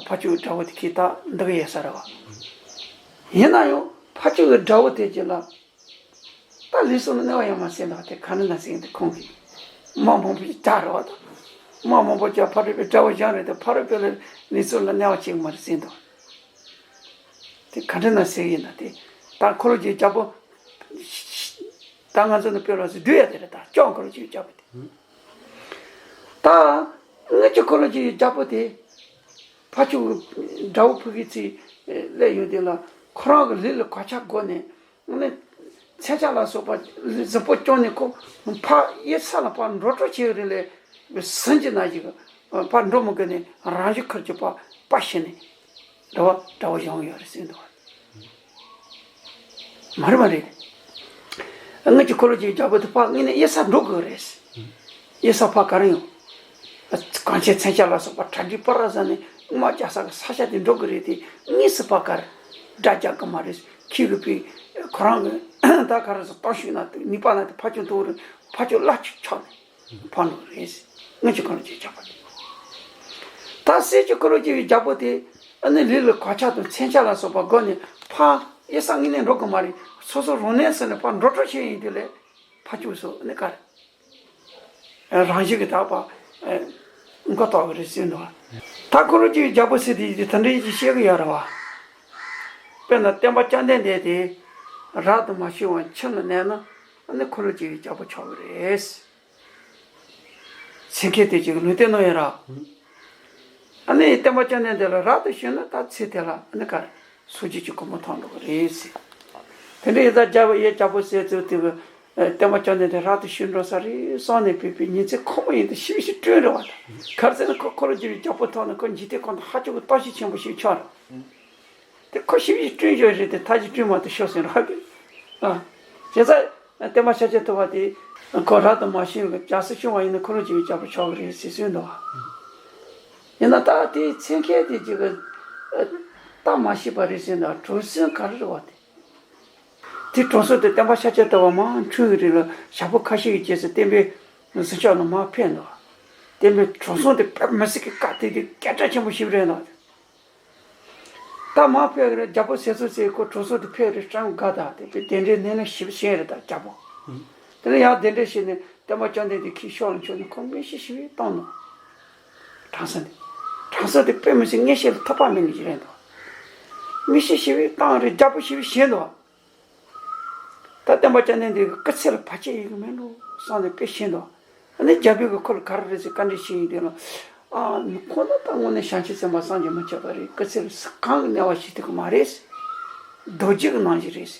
ཕ་ཕྱུག་དགྲ་བོ་དེ་ཁྱེད་ད་འདི་ག་ཡོད་ས་རེད་བ། ཡིན་ན་ཡང་ཕ་ཕྱུག་གི་དགྲ་བོ་དེ་གྱིས་ལ། ད་ལུས་སྲོག་ལ་གནོད་པ་ཡོང་མ་སྲིད་འདུག་དེ་ག་འདྲ་ན་ཟེར་གྱི་འདུག་ཁོང་གིས། དམག་མང་པོ་ཞིག་རྒྱག་རེད་བ་དང་། དམག་མང་པོ་རྒྱག་ཕ་རོལ་པོའི་དགྲ་བོ་བཞེངས་རེད་དེ་ཕ་རོལ་པོ་ལ་ལུས་སྲོག་ལ་གནོད་པ་བྱེད་ཀྱི་མ་རེད་ཟེར་འདུག་དེ་ག་འདྲ་ན་ཟེར་གྱི་ཡིན་ན་དེ། ད་འཁོར་ལོ་བརྒྱའི་རྒྱལ་པོ། ད་ང་ཚོ་ནི་དཔེ་ལ་ཟེར་བསྡུས་ཡ་དེ་རེད། ད་ལྕགས་འཁོར་ལོ་བརྒྱའི་རྒྱལ་པོ་དེ། ད་དངུལ་གྱི་འཁོར་ལོ་བརྒྱའི་རྒྱལ་པོ་དེ། ཕ་ཕྱུག་གི་དགྲ་བོ་ཕུག་གི་ཚེ་སླེབས་ཡོང་དུས་ལ་ཁོ་རང་གི་ལུས་ལ་གོ་ཆ་བགོས་ནས། ནི། མཚོན་ཆ་ལ་སོགས་པ་གཟུགས་པོ་བཅོམ་ནས་ཁོ་ཕར་གཡུལ་ས་ལ་ཕར་འགྲོ་སྤྲོ་བྱེད་ཀྱི་རེད་ལས། ཟིན་གྱི་ན་ཞིག་ཕར་འགྲོ་མི་དགོས་ནས་རང་བཞིན་ཁུར་གྱི་ཕར་པ་ཤི་ནས་འགྲོ་བ་དགྲ་བོ་བཞེངས་ཡོད་རེད་ཟེར་འདུག་མ་རེད་མ་རེད། དངུལ་གྱི་འཁོར་ལོ་བརྒྱའི་རྒྱལ་པོ་དེ་ཕར་དངོས་གནས་གཡུལ་ས་འགྲོ་དགོས་རེད། གཡུལ་ས་ཕར་ག་རེ་ཡོང་། གངས་ཅན་མཚོན་ཆ་ལ་སོགས་པ་གྲ་སྒྲིག་པར་ཟ་ནས་དམག་རྒྱག་ས་གི་ས་ཆ་དེ་འགྲོ་གི་རེད་དེ་དངོས་སུ་ཕར་གར་དགྲ་རྒྱག་གི་མ་རེད། ཁྱེད་ཀྱི་པའི་ཁོ་རང་གི་ད་ག་རེ་ཟེར་སྟོབས་ཤུགས་ན་ནུས་པ་ན་དེ་ཕ་ཕྱུག་མཐོ་རུ་ཕ་ཕྱུག་བླ་ཆུ་ཆགས་ནས་ཕར་འགྲོ་གི་རེད། དངུལ་གྱི་འཁོར་ལོ་བརྒྱའི་རྒྱལ་པོ་དེ། ད་གསེར་གྱི་འཁོར་ལོ་བརྒྱའི་རྒྱལ་པོ་དེ་ཨ་ནི་ལུས་ལ་གོ་ཆ་དང་མཚོན་ཆ་ལ་སོགས་པ་བགོས་ནས་ཕར་གཡུལ་ས་དངོས་གནས་འགྲོ་གི་མ་རེད། སོ་སོ་རང་གནས་ས་ནས་ཕར་འགྲོ་སྤྲོ་བྱེད་ཡིན་དུས་ལས། ཕ་ཕྱུག་སོགས་ནི་ག་རེ། རང་བཞིན་གྱིས་དག་པ། མགོ་ཐོག་གི་རེད་ཟེར་འདུག་ད་འཁོར་ལོ་བརྒྱའི་རྒྱལ་པོ་ཟེར་དེ་ཡིན་དེ་དེ་འདྲའི་ཅིག་བཤད་གི་ཡོད་རེད་བ། དཔེར་ན་སྟོན་པ་བཅོམ་ལྡན་འདས་དེ། རབ་ཏུ་མ་བྱུང་བར་ཁྱིམ་ལ་གནས་ན། ཨ་ནི་འཁོར་ལོ་བརྒྱའི་རྒྱལ་པོ་ཆགས་གི་རེད། མཚན་མཁན་དེ་ཅིག་ལུང་བསྟན་གནང་ཡོད་ར། ཨ་ནི་སྟོན་པ་བཅོམ་ལྡན་འདས་ལ་རབ་ཏུ་བྱུང་ན་ད་ཚེ་དེ་ལ་ཨ་ནི་ག་རེ། སངས་རྒྱས་ཀྱི་གོ་འཕང་ཐོབ་འགྲོ་གི་རེད་ཟེར། དེ་འདྲ་ཡིན་ཙང་རྒྱལ་པོ་ཡེ་རྒྱལ་པོ་ཟེར་ཚུལ་དེ་གི། སྟོན་པ་བཅོམ་ལྡན་འདས་རབ་ཏུ་བྱུང་འགྲོ་ས་རེད་བསམ་ནས་བོས་པའི་ཉིན་མཚན་ཁོ་མོ་ཡིན་དུ་ཞིབ་ཞིབ་བསྐྲུན་རེད་བ་དང་། ག་རེ་ཟེར་ན་ཁོ་འཁོར་ལོ་བརྒྱ་པའི་རྒྱལ་པོ་ཐོབ་ནས་ཁོ་འཇིག་རྟེན་ཁོ་ན་ཧ་ཅང་གི་སྟོབས་ཤུགས་ཆེན་པོ་ཞིག་ཆགས་རེད། དེ་ཁོ་ཞིབ་ཞིབ་བསྐྲུན་ཡོད་རེད་དེ་ཐག་གཅོད་བསྐྲུན་མ་ཐུབ་ཤོར་ཟིན་ར་གི། ཨ། བྱས་ཙང་སྟོན་པ་ཤཱཀྱ་ཐུབ་པ་དེ་ཁོ་རབ་ཏུ་མ་བྱུང་གི་རྒྱལ་སྲིད་སྐྱོང་བ་ཡིན་ན་འཁོར་ལོ་བརྒྱ་པའི་རྒྱལ་པོ་ཆགས་གི་རེད་ཟེར་གསུངས་འདུག་བ། ཡིན་ན་ད་དེའི་མཚན་མཁན་དེ་ཅིག་གི་ད་མ་ཤེས་པ་རེད་ཟེར་ན་གྲོགས་སེམས་ག་རེ་རེད་བ་དེ། དེ་གྲོགས་སེམས་དེ་སྟོན་པ་ཤཱཀྱ་ཐུབ་པ་མར་འཁྲུངས་ཡོད་རེད་ལ་ཞག་པོ་ཁ་ཤས་ཀྱི་རྗེས་སུ་སྟོན་པའི་གཟིམ་ཤག་ནང་མར་ཕེབས་འདུག་བ། སྟོན་པའི་གྲོགས་སེམས་དེ་དཔེ་མི་སྲིད་ཀྱི་དཀའ་སྡུག་དེ་སྐད་གྲགས་ཆེན་པོ་ཞིག་རེད་འདུག་ད་མར་ཕེབས་རེད་རྒྱལ་པོ་ཟས་གསོལ་ཟེར་ཁོ་གྲོགས་སེམས་དེ་ཕེབས་རེད་སྤྲང་དགའ་དང་དེ་དཔེ་དེ་འདྲའི་སྣེ་ལེན་ཞིབ་བྱས་རེད་ད་རྒྱལ་པོ། དེ་ནས་ཡང་དེ་འདྲ་བྱས་ནས་སྟོན་པ་བཅོམ་ལྡན་འདས་ཁྱི་ཤོག་ལ་མཆོད་ནས་ཁོ་མིག་ཤེལ་ཞི་བའི་བཏང་ནོ། དྲང་སྲོང་དེ། དྲང་སྲོང་དེ་དཔེ་མི་སྲིད་མངོན་ཤེས་ལ་ཐོགས་པ་མེད་ནི་ཞིག་རེད་འདུག་མིག་ཤེལ་ཞི་བའི་བཏང་རེད་རྒྱལ་པོ་ཞི་བའི་བྱས་འདུག་ད་སྟོན་པ་བཅོམ་ལྡན་འདས་ཀྱི་སྐུ་ཚེ་ལ་བར་ཆད་ཡོད་གི་མེད་འགྲོ་བསམ་ནས་དཔེ་བྱས་འདུག་ཨ་ནི་རྒྱལ་པོའི་གི་ཁོ་ལ་ག་རེ་རེད་ཟེར་བཀའ་འདྲི་བྱས་ཡིན་དུས་ལ། ཨ་ནི་ཁོ་ན་ད་དངོས་གནས་བྱང་ཆུབ་སེམས་དཔའ་སངས་རྒྱས་མི་ཁྱབ་པ་རེད། སྐུ་ཚེ་ལ་གང་གི་གནོད་པ་བྱེད་ཐུབ་གི་མ་རེད། རྡོ་རྗེ་གི་ནང་བཞིན་རེད།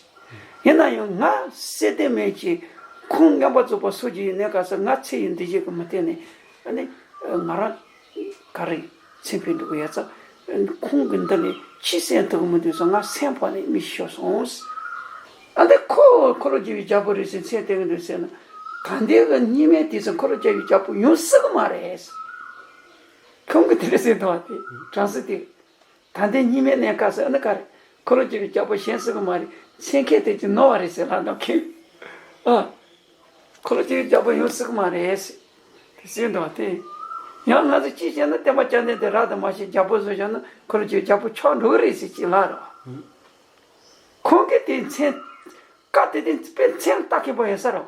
ཡིན་ན་ཡང་ང་སྲས་དེ་མེད་ཀྱི་ཁོང་མངོན་པར་རྫོགས་པ་སོགས་ཀྱི་ཡོད་གནས་སྐབས་སུ་ང་ཚེ་ཡི་འདི་བཞིན་གྱི་མི་བརྟེན་ནས་ཨ་ནི་ང་རང་ག་རེ་ཡིན། ཚེ་འཕོས་འགྲོ་གི་ཡོད་ཙང་། ཁོང་གི་མདུན་ནས་ཕྱིར་གསན་ཐུབ་ཀྱི་མི་འདུག་སོང་ང་སེམས་ཕོག་ནས་མི་ཤི་ཤོར་སོང་། ཨ་འདི་ཁོ་འཁོར་ལོ་བརྒྱ་པའི་རྒྱལ་པོ་རེད་ཟེར་མཚན་གཏད་ཀྱི་འདུག་ཟེར་ན། ད་འདི་གི་སྙིགས་མའི་དུས་སུ་འཁོར་ལོ་བརྒྱ་པའི་རྒྱལ་པོ་ཡོང་སྲིད་ཀྱི་མ་རེད། ཁོང་གིས་དེ་འདྲ་ཟེར་འདུག་བ། དེ་གྲངས་སུ་དེ། ད་ལྟའི་གཉིས་མེད་གནས་སྐབས་སུ་ཨ་ནི་ག་རེ། འཁོར་ལོ་བཅུ་པའི་རྒྱལ་པོ་གཞན་སུ་གི་མ་རེད། མཚན་མཁན་དེ་ཅིག་ནོར་བ་རེད་ཟེར་ལབ་འདུག་ཁྱེད། ཨ། འཁོར་ལོ་བཅུ་པའི་རྒྱལ་པོ་ཡོང་སྲིད་ཀྱི་མ་རེད་ཟེར། དེ་ཟེར་འདུག་བ་དེ། ཡང་ང་ཚོ་ཅིག་བྱས་ན་བསྟན་པ་བསྐྱར་ལྡན་དེ་རབ་ཏུ་མ་ཤེས་རྒྱལ་པོ་བཟོས་བཞག་ན་འཁོར་ལོ་བཅུ་པའི་རྒྱལ་པོ་ཆགས་འགྲོ་གི་རེད་ཟེར་ཅིག་ལབ་རེད་བ། ཁོང་གིས་དེ་མཚན། བཀའ་དེ་དེ་དཔེ་མཚན་ལ་ལྟ་མཁན་པོ་ཡོད་ས་རེད་བ།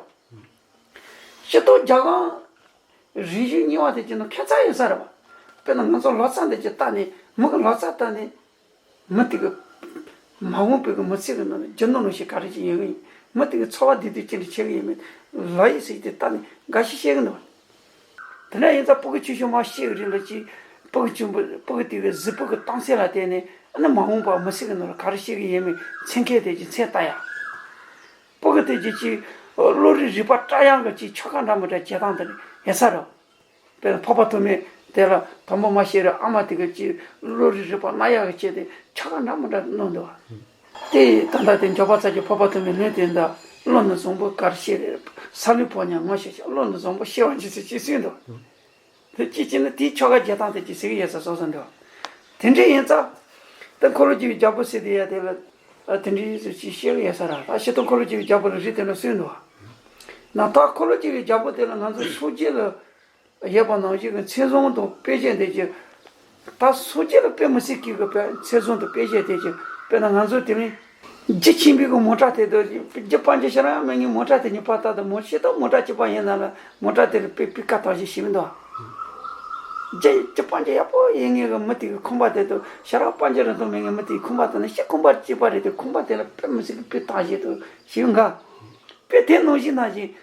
སྤྱིར་བཏང་རྒྱལ་ཁམས་རིག་གཞུང་རྙིང་བ་དེ་ཅིག་ནང་ཁྱད་མཚར་ཡོད་ས་རེད་བ། དཔེར་ན་ང་ཚོ་ལོ་ཙཱ་འདི་ཅིག་ལྟ་ནས་མི་གི་ལོ་ཙཱ་ལྟ་ནས། མི་དེ་གི་མ་འོངས་པའི་གི་མི་ཚེ་གི་ནང་ནས་རྒྱུ་ནོར་ལོངས་སྤྱོད་ག་རེ་ཅིག་ཡོང་གི་ཡིན། མི་དེ་གི་འཚོ་བ་བདེ་སྡུག་ཅི་འདྲ་ཆགས་ཀྱི་ཡིན་མིན་ལོ་ཡི་ཟེར་དེ་ལྟ་ནས་འགའ་ཞིག་བཤད་གི་འདུག་དེ་འདྲ་ཡིན་ཙང་སྤུ་གུ་ཆུང་ཆུང་མ་སྐྱེས་གི་རིང་ལ་ཅིག་སྤུ་གུ་ཆུང་པོ་སྤུ་གུ་དེ་གི་གཟུགས་པོ་གི་སྟངས་འཛིན་ལ་བརྟེན་ནས་ཨ་ནི་མ་འོངས་པ་མི་ཚེ་གི་ནང་ལ་ག་རེ་བཤད་གི་ཡིན་མིན་མཚན་མཁན་དེ་ཅིག་མཚན་ལྟ་ཡ། སྤུ་གུ་དེ་ཅིག་ཅིག་བློ་རིག་རིག་པ་བཀྲ་ཡང་གི་ཅིག་ཆོ་ག་འདྲ་མི་འདྲ་བྱེད་སྟངས་དེ་ཡོད་ས་རེད། དཔེར་ན་འཕགས་པ་ཐོགས་མེད་དེ་ལ་དང་པོ་མ་ཤེས་རེ་ཨ་མ་དེ་གི་ཅིག་བློ་རིག་རིག་པ་སྣ་ཡག་གི་བྱས་ཏེ་ཆོ་ག་འདྲ་མི་འདྲ་གནང་འདུག་བ། དེ་ད་ལྟ་དེ་འབྱོར་པ་ཚར་གྱི་འཕགས་པ་ཐོགས་མེད་ལུང་དེ་འདྲ་བློ་ནི་བཟང་པོ་ག་རེ་ཤེས་རེ་ས་ལུས་ཕོ་ཉ་ངོ་ཤེས་ཤིང་བློ་ནི་བཟང་པོ་ཤེས་པར་གྱིས་ཟེར་ཅིག་གསུངས་འདུག་དེ་ཅིག་བྱས་ན་དེའི་ཆོ་ག་བྱེད་སྟངས་དེ་ཅིག་ཟེར་གི་ཡོད་ས་སོ་སོ་འདུག་དེ་འདྲ་ཡིན་ཙང་། དེ་འཁོར་ལོ་བཅུ་པའི་རྒྱལ་པོ་ཟེར་དེ་ཡ་དེ་ལ་དེ་འདྲའི་ཅིག་བཤད་གི་ཡོད་ས་ར། ད་སྤྱིར་བཏང་འཁོར་ལོ་བཅུ་པའི་རྒྱལ་པོ་ལ་རིགས་དེ་འདྲ་གསུངས་འདུག་བ། ན་ད་འཁོར་ལོ་བཅུ་པའི་རྒྱལ་པོ་དེ་ལ་ང་ཚོ་སོ་སྐྱེ་ལ། ཡོད་པ་ནང་བཞིན་གྱི་མཚན་བཟང་དང་དཔེ་བྱད་དེ་ཅིག་ད་སོ་སྐྱེ་ལ་དཔེ་མི་སྲིད་ཀྱི་གི་དཔེ་མཚན་བཟང་དང་དཔེ་བྱད་དེ་ཅིག་དཔེར་ན་ང་ཚོ་དེ་རིང་རྒྱུད་ཆེན་པོའི་གི་མོ་ཊ་དེ་དང་རྒྱུད་སྤང་བྱ་ཤ་ར་མ་ངན་མོ་ཊ་དེ་གཉིས་པ་ལྟ་དང་མོ་ཤེས་ཏོག་མོ་ཊ་གཅིག་པ་ཡིན་ན་ལ་མོ་ཊ་དེ་ལ་དཔེ་སྤུས་ཀ་དག་ཞིག་ཞིག་མི་འདུག་རྒྱུད་རྒྱུད་སྤང་བྱ་ཡག་པོ་ཡིན་ངེས་གི་མི་དེ་གི་ཁང་པ་དེ་དང་ཤ་ར་སྤང་བྱ་རིན་ཐང་མེད་ངེས་མི་དེ་གི་ཁང་པ་དང་ནི་ཤི་ཁང་པ་གཅིག་པ་རེད་དེ་ཁང་པ་དེ་ལ་དཔེ་མི་སྲིད་ཀྱི་དཔེ་དག་ཞིག་དང་ཞིག་འགའ་དཔེ་དེ་ནང་བཞིན་ནང་བཞིན།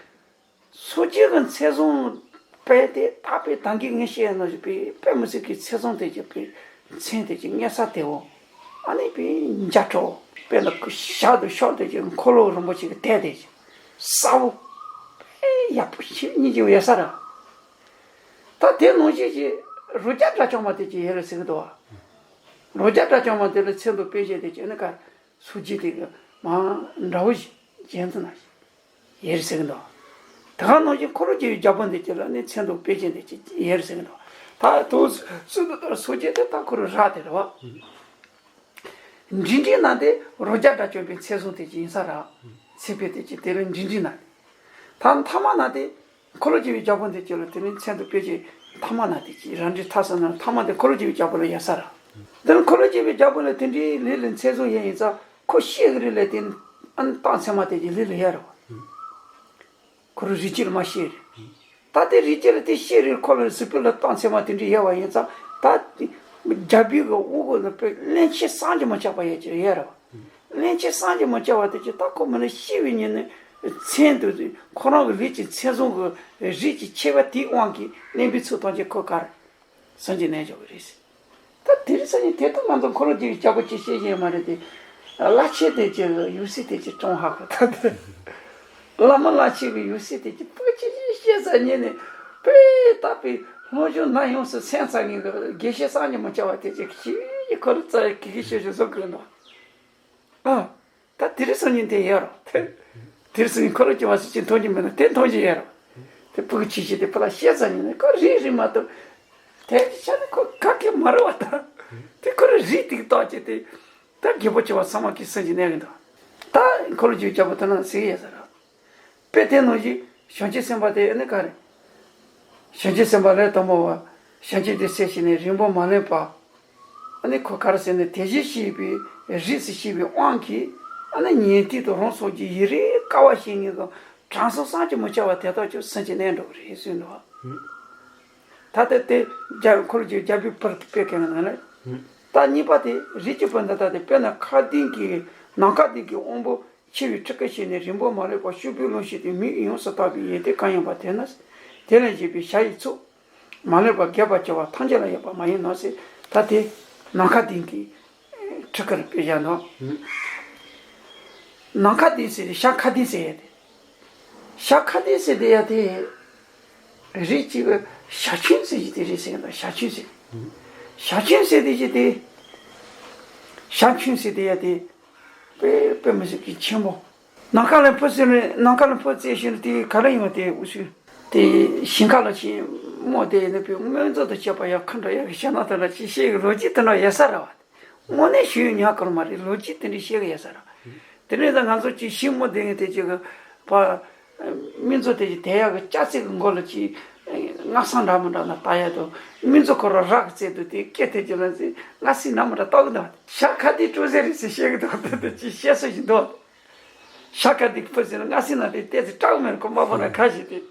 སོ་སྐྱེ་གི་མཚན་བཟང་དཔེ་དེ་དག་པའི་ད་གིན་ངས་བཤད་ནོ་ཞིག་པའི་དཔེ་མི་སྲིད་ཀྱི་མཚན་བཟང་དེ་ཅིག་པའི་མཚན་དེ་ཅིག་སྙན་ས་དེ་འོ། ཨ་ནི་པའི་འཇའ་གྲོགས་དཔེ་ལ་ཞག་ཏུ་ཤོག་དེ་ཅིག་འཁོར་ལོ་རིན་པོ་ཆེ་གི་དད་དེ་ཅིག་ས་བོ། དཔེ་ཡག་པོ་ཞིག་སྙིང་རྗེ་བོ་ཡོད་ས་ར། ད་དེ་ནང་བཞིན་ཅིག་རོ་བརྒྱ་སྒྲ་བསྐྱངས་མ་དེ་ཅིག་ཡོད་རེད་ཟེར་གི་འདུག་བ། རོ་བརྒྱ་སྒྲ་བསྐྱངས་མ་དེ་ལ་མཚན་དང་དཔེ་བྱད་དེ་ཅིག་ཨ་ནི་ག་སོ་སྐྱེ་དེ་གི་མ་འདྲ་བོ་ཞིག་གཞན་དུ་ན་ཞིག་ཡོད་རེད་ཟེར་གི་འདུག་དེ་ག་ནང་བཞིན་འཁོར་ལོ་བཅུ་པའི་རྒྱལ་པོ་འདི་ཅིག་ལ་ནི་མཚན་དང་དཔེ་བྱད་འདི་ཅིག་ཡོད་རེད་ཟེར་གི་འདུག་ད་དུང་སུ་དུ་ལྟར་སོ་སྐྱེ་དེ་ད་ཁོ་རང་ར་དེ་རེད་བ། འབྲིང་འབྲིང་ན་དེ་རོ་བརྒྱ་སྒྲ་བསྐྱངས་པའི་མཚན་བཟང་དེ་ཅིག་ཡིན་ས་ར། མཚན་དཔེ་དེ་ཅིག་དེ་ལ་འབྲིང་འབྲིང་ན། ད་ཐ་མ་ན་དེ་འཁོར་ལོ་བཅུ་པའི་རྒྱལ་པོ་འདི་ཅིག་ལ་དེ་ནི་མཚན་དང་དཔེ་བྱད་ཐ་མ་ན་དེ་ཅིག་རང་འགྲེལ་ཐ་ས་ན་ཐ་མ་དེ་འཁོར་ལོ་བཅུ་པའི་རྒྱལ་པོ་ལ་ཡོད་ས་ར། དེ་ནི་འཁོར་ལོ་བཅུ་པའི་རྒྱལ་པོ་ལ་དེ་འདྲའི་ལས་ལ་མཚན་བཟང་ཡོད་ཡིན་ཙང་ཁོ་ཤེས་གི་རེད་ལས་དེ་ནི་ཨ་ནི་རྟགས་མཚན་མ་དེ་ཅིག་ལས་ལ་ཡོད་ར་བ། ཁོ་རང་རིགས་རྒྱུད་ལ་མ་ཤེས་རེད། ད་དེ་རིགས་རྒྱུད་ལ་དེ་ཤེས་རེད་ཁོ་ལ་གཟུགས་པོ་ལ་རྟགས་མཚན་མ་དེ་འདྲ་ཡོད་པ་ཡིན་ཙང་ད་རྒྱལ་པོའི་གི་དབུ་གུ་ལ་དཔེ་སླན་ཆད་བསམ་གྱིས་མི་ཁྱབ་པ་ཡོད་ཀྱི་ཡོད་རེད་བ། སླན་ཆད་བསམ་གྱིས་མི་ཁྱབ་པ་དེ་ཅིག་ད་ཁོ་མི་ལ་ཤེས་པའི་ཉིན་ནས་མཚན་དུ་ཁོ་རང་གི་ལུས་ཀྱི་མཚན་བཟང་གི་རིགས་ཀྱི་ཆེ་བ་དེའི་དབང་གིས་བརླན་པའི་ཚུལ་ཐམས་ཅད་ཁོ་གར་སངས་རྒྱས་རྣལ་འབྱོར་གྱི་རེད། ད་དེ་རིང་སང་ཉིན་དེ་ལྟར་ང་ཚོ་འཁོར་ལོ་བཅུ་པའི་རྒྱལ་པོ་ཅིག་བཤད་ཀྱི་ཡོད་མ་རེད་དེ། བླ་ཆེན་དེ་ཅིག་ཡོད་སྲིད་དེ་ཅིག་ཀྲུང་ཧྭ་གི་ད་དེ། བླ་མ་བླ་ཆེན་གྱི་ཡོད་སྲིད་དེ་ཅིག་སྤུ་ཅིག་ཅིག་བཤད་ས་ཉིན་ནས་དཔེ་ལྟ་བུའི་སློབ་སྦྱོང་ན་ཡོངས་སུ་སེམས་ཚང་ངེས་གི་དགེ་བཤེས་སངས་རྒྱས་མི་བྱ་བ་དེ་ཅིག་ཞིག་ཁོ་རང་རྩ་ཡི་གི་གི་ཤོད་ཤོད་བཟོ་དགོས་ནོ། ཨ། ད་དེ་རིང་སང་ཉིན་དེ་ཡོད་རོ། དེ་རིང་སང་ཉིན་འཁོར་ལོ་བཅུ་པ་སུ་ཅིག་མཐོང་རྒྱུ་མེད་ན་དེ་མཐོང་རྒྱུ་ཡོད་རོ། དེ་སྤུ་གུ་ཆེ་ཆེ་དེ་ཕ་ལ་བཤད་ས་ཉིན་ནས་ཁོ་རིག་རིག་མ་ཐུབ། དེ་ཆ་ནས་ཁོ་ག་གེ་མ་རུ་བ་དང་། དེ་ཁོ་རེ་རིག་ཏིག་ཏོག་ཅིག་དེ། ད་རྒད་པོ་བྱེ་བ་ཚང་མ་གིས་སེམས་ཀྱི་གནས་ཀྱི་འདུག་ད་འཁོར་ལོ་བཅུ་པའི་རྒྱལ་པོ་དེ་ན་ཟེར་ཡས་ཟེར་རོ། དཔེ་དེ་ནང་བཞིན་བྱང་ཆུབ་སེམས་དཔའ་དེ་ཨེ་ནི་ག་རེ། བྱང་ཆུབ་སེམས་དཔའ་ལས་དང་པོ་བ། བྱང་ཆུབ་ཏུ་སེམས་བསྐྱེད་ནས་རིང་པོ་མ་ལོན་པ། ཨ་ནི་ཁོ་ག་རེ་ཟེར་ན་དེ་བཞིན་གཤེགས་པའི་རིགས་སུ་སྐྱེས་པའི་དབང་གིས་ཨ་ནི་ཉན་ཐོས་དང་རང་སངས་རྒྱས་ཡུན་རིང་དཀའ་བ་བྱེད་ངེས་ཀྱང་དྲང་སྲོང་བསམ་གྱིས་མི་ཁྱབ་པ་དེ་དག་ཀྱང་སེམས་ཀྱི་གནས་འགྲོ་གི་རེད་གསུངས་འདུག་ད་ལྟ་དེ་རྒྱ་འཁོར་གྱི་རྒྱལ་པོའི་བར་དུ་སྤེལ་མཁན་ནང་ལ། ད་གཉིས་པ་དེ་རིགས་ཀྱི་བུ་འདི་དག་དེ་དཔེར་ན་མཁའ་ལྡིང་གི་ནམ་མཁའ་ལྡིང་གི་དབང་པོ། ཆེ་བའི་ཁྲི་ཀ་ཞིག་ནས་རིང་པོ་མ་ལོན་པར་སྤྱོད་པའི་ལོངས་སྤྱོད་དེ་མིག་ཡོངས་སུ་དག་པའི་ཡོན་ཏན་གང་ཡིན་པ་དེ་ནི། དེ་ལས་བཞེངས་པའི་ཞྭ་ཡི་ཚོགས། མ་ལོན་པར་རྒས་པར་བྱ་བ་ཐམས་ཅད་ལ་ཡོད་པ་མ་ཡིན་ནོ་ཟེར། ད་དེ་ནམ་མཁའ་ལྡིང་གི་ཁྲི་ཀར་དཔེ་བཞག་ནོ། ནམ་མཁའ་ལྡིང་ཟེར་ཏེ་ཞྭ་མཁའ་ལྡིང་ཟེར་ཡ་དེ། ཞྭ་མཁའ་ལྡིང་ཟེར་ཏེ་ཡ་དེ། རིགས་གཅིག་གི་ཞྭ་ཆུང་ཟེར་གྱི་དེ་རེད་ཟེར་གི་འདུག་ཞྭ་ཆུང་ཟེར། ཞྭ་ཆུང་ཟེར་དེ་ཅི་དེ། ཞྭ་ཆུང་ཟེར་དེ་ཡ་དེ། དཔེ་དཔེ་མི་སྲིད་ཀྱི་ཆེན་པོ། ནམ་མཁའ་ལ་འཕུར་ཟེར་ནས་ནམ་མཁའ་ལ་འཕུར་རྩེད་ཤེས་ནས་དེ་ག་ལ་ཡོང་དེ་འུ་ཚོས། དེ་ཞིང་ཁ་ལ་ཕྱིན་རྨོ་དེ་ཡིན་ན་བུ་སྨན་བཙོ་དང་བཅས་པ་ཡག་ཁ་འགྲོ་ཡག་གི་ཤ་ན་དེ་ལ་ཅི་ཤེས་ཀྱི་ལོ་རྒྱུས་དེ་འདྲ་ཡོད་ས་ར་བ། དངོས་གནས་ཞུ་ཡོད་ཉག་གར་མ་རེད། ལོ་རྒྱུས་དེ་འདྲ་བཤད་གི་ཡོད་ས་ར། དེ་ནས་ད་ང་ཚོ་ཅིག་ཞིང་རྨོ་དེ་ངས་དེ་ཅིག་གི་བ། སྨན་བཙོ་དེ་ཅིག་དེ་ཡག་གི་ལྕགས་རྩེ་གི་མགོ་ལ་ཅིག་སྔ་སང་འདྲ་མི་འདྲ་ན་ལྟ་ཡ་དང་སྨན་བཙོ་ཁོ་ར་རག་གི་རྩེ་དུ་དེ་སྐད་དེ་ཅིག་ལ་ཟེར་སྔ་སིང་འདྲ་མི་འདྲ་ལྟ་གི་འདུག་ཤ་ཁ་དེ་སྤྲོ་ཟེར་རེད་ཟེར་བཤད་གི་འདུག་དེ་དེ་ཅིག་བཤད་སྲོལ་ཞིག་འདུག་ཤ་ཁ་དེ་ཕུ་ཟེར་ན་སྔ་སིང་ན་དེ་ལྟས་ཚེ་སྐྲག་མེད་ཁོ་མ་པོ་ན་ཁ་ཞིག་དེ།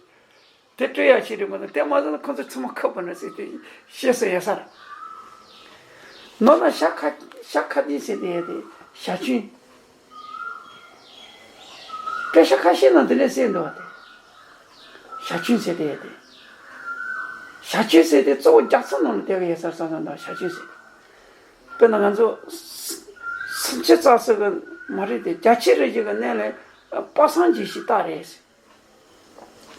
དེ་སྤྲོད་ཡག་ཞིག་རེད་མ་གཏོགས་དེ་མ་བཟོ་ན་ཁོ་ཚོ་ཚང་མ་ཁ་བུ་ན་ཟེར་དེ་བཤད་སྲོལ་ཡོད་ས་ར། ནོར་ན་ཤ་ཁ་ཤ་ཁ་དེ་ཟེར་དེ་ཡ་དེ་ཞ་ཆུན། དཔེ་ཤ་ཁ་ཤས་ནང་དེ་ལས་ཟེར་འདུག་བ་དེ། ཞ་ཆུན་ཟེར་དེ་ཡ་དེ། ཞ་ཆུན་ཟེར་དེ་གཙོ་བོ་རྒྱ་མཚོ་ནང་ལ་བསྡད་གི་ཡོད་ས་ར་ས་ས་འདུག་ཞ་ཆུན་ཟེར། དཔེར་ན་ང་ཚོ་སུམ་ཅུ་རྩ་གསུམ་གི་མ་རེད་དེ་རྒྱ་ཆེ་རེ་ཞིག་གི་གནས་ལ་དཔག་བསམ་གྱི་ཞིག་རྟགས་རེད།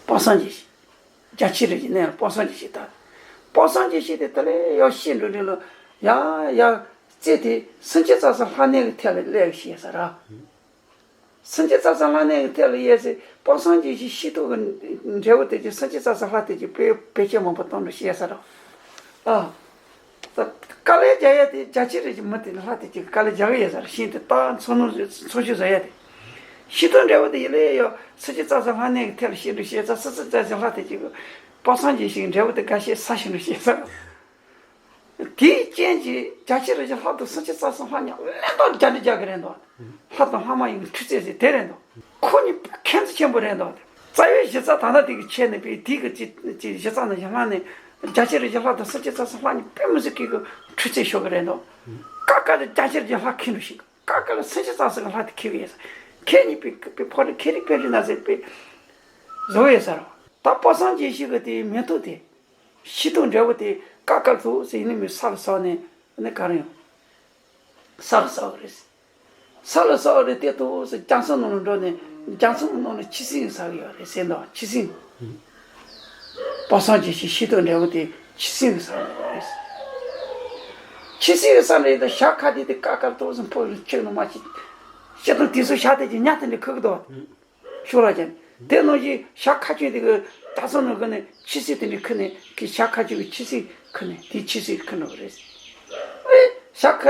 དཔག་བསམ་གྱི་ཞིག་རྒྱ་ཆེ་རེ་ཞིག་གནས་ལ་དཔག་བསམ་གྱི་ཞིག་རྟགས། དཔག་བསམ་གྱི་ཞིག་དེ་དེ་ལས་ཡག་ཤེས་འགྲོ་འདྲེ་ལ་ཡ་ཡ་རྩེ་དེ་སུམ་ཅུ་རྩ་གསུམ་ལྷག་གནས་གི་ཐད་ལ་སླེབས་ཤེས་ས་ར། སུམ་ཅུ་རྩ་གསུམ་ལྷག་གནས་ཀྱི་ཐད་ལ་ཡས་ཚེ་དཔག་བསམ་གྱི་ཞིང་ཤེས་རྟོགས་ཀྱི་འབྲས་བུ་དེ་ཀྱི་སུམ་ཅུ་རྩ་གསུམ་ལྷག་དེ་ཀྱི་དཔེ་བེད་སྤྱོད་མང་པོ་གཏོང་རུ་ཤེས་ས་རོ། ཨ། དཀའ་ལས་རྒྱག་ཡ་དེ་རྒྱ་ཆེ་རེ་ཞིག་མི་དེ་ལྷག་དེ་ཀྱི་དཀའ་ལས་རྒྱག་གི་ཡོད་ས་རེད། ཤིང་དེ་རྟགས་མཚོ་ནུ་མཚོ་ཤུ་བཟོ་ཡ་དེ། ཤེས་རྟོགས་འབྲས་བུ་དེ་ཡི་ལས་ཡོད་སུམ་ཅུ་རྩ་གསུམ་ལྷག་གནས་ཀྱི་ཐད་ལ་ཤེས་རུ་ཤེས་ཚ་སུམ་ཅུ་རྩ་གསུམ་ལྷག་དེ་ཀྱི་དཔག་བསམ་གྱི་ཞིང་འབྲས་བུ་དེ་དགའ་ཤེས་ས་ཤིང་རུ་ཤེས་ས་རོ། དེའི་རྐྱེན་གྱིས་རྒྱ་ཆེ་རུ་ཞིག་ལྷག་ཏུ་སུམ་ཅུ་རྩ་གསུམ་ལྷག་ཉག་ལན་དང་རྒྱ་འདྲི་རྒྱག་གི་རེད་འདུག་ལྷག་ཏུ་ལྷག་མ་ཡིན་གྱི་འཕྲུལ་རྩལ་ཟེར་དེ་རེད་འདུག་ཁོ་གཉིས་ཁྱད་མཚར་ཆེན་པོ་རེད་འདུག་རྩ་བའི་གཞི་རྩ་ད་ལྟ་དེ་གི་ཆེད་ནས་པའི་དེ་གི་ཅི་ཅི་གཞི་རྩ་ནང་བཞིན་ལྷག་ནས་རྒྱ་ཆེ་རུ་ཞིག་ལྷག་ཏུ་སུམ་ཅུ་རྩ་གསུམ་ལྷག་ཉིན་དཔེ་མི་སྲིད་ཀྱི་གི་འཕྲུལ་རྩལ་ཤོར་གི་རེད་འདུག་ཀ་ཀ་རུ་རྒྱ་ཆེ་རུ་ཞིག་ལྷག་ཁེལ་འགྲོ་ཞིག་ཀ་ཀ་ལ་སུམ་ཅུ་རྩ་གསུམ་གི་ལྷག་དེ་ཁེལ་གི་ཡོད་ས་ཁེལ་ཉིན་པའི་པའི་ཕོ་རི་ཁེ་རི་པེ་རི་ན་ཟེར་པའི་བཟོ་ཡོད་ས་རེད། ད་དཔག་བསམ་གྱི་ཞིག་གི་དེ་མེ་ཏོག་དེ། ཤེས་རྟོགས་འབྲས་བུ་དེ་ཀ་ཀར་ཐུག་ཟེར་ཡིན་ནི་མི་ས་ལ་ཟག་ནས་ནི་ག་རེ་ཡོང་། ས་ལ་ཟག་གི་རེད། ས་ལ་ཟག་གི་རེད་དེ་ཐུག་ཟེར་རྒྱ་མཚོ་ནང་ལ་འགྲོ་ནས་རྒྱ་མཚོ་ནང་ལ་ཆུ་སྲིན་ཟག་གི་ཡོད་རེད་ཟེར་འདུག་ཆུ་སྲིན། དཔག་བསམ་གྱི་ཞིག་ཤེས་རྟོགས་འབྲས་བུ་དེ་ཆུ་སྲིན་གི་ཟག་གི་ཡོད་རེད། ཆུ་སྲིན་གི་ཟག་རེད་དེ་ཞག་ཁ་དེ་དེ་ཀ་ཀར་ཐུག་ཟེར་ཕོ་ཆུ་ནང་མ་ཆུ། ཤེས་རྟོགས་དེ་ཚོ་ཞག་དེ་གྱི་ཉ་དེ་འདྲ་ཁུག་གི་འདུག་ཤོར་བ་ཅན། དེ་ནང་བཞིན་ཞག་ཁ་ཆུང་དེ་གི་ད་སོ་ནང་གི་ནས་ཆུ་སྲིན་དེ་འདྲའི་ཁུ་ནས་ཀི་ཞག་ཁ་ཆུང་གི་ཆུ་སྲིན་ཁུ་ནས་དེ་ཆུ་སྲིན་ཁུ་འགྲོ་གི་རེད། ཨེ། ཞག་ཁ་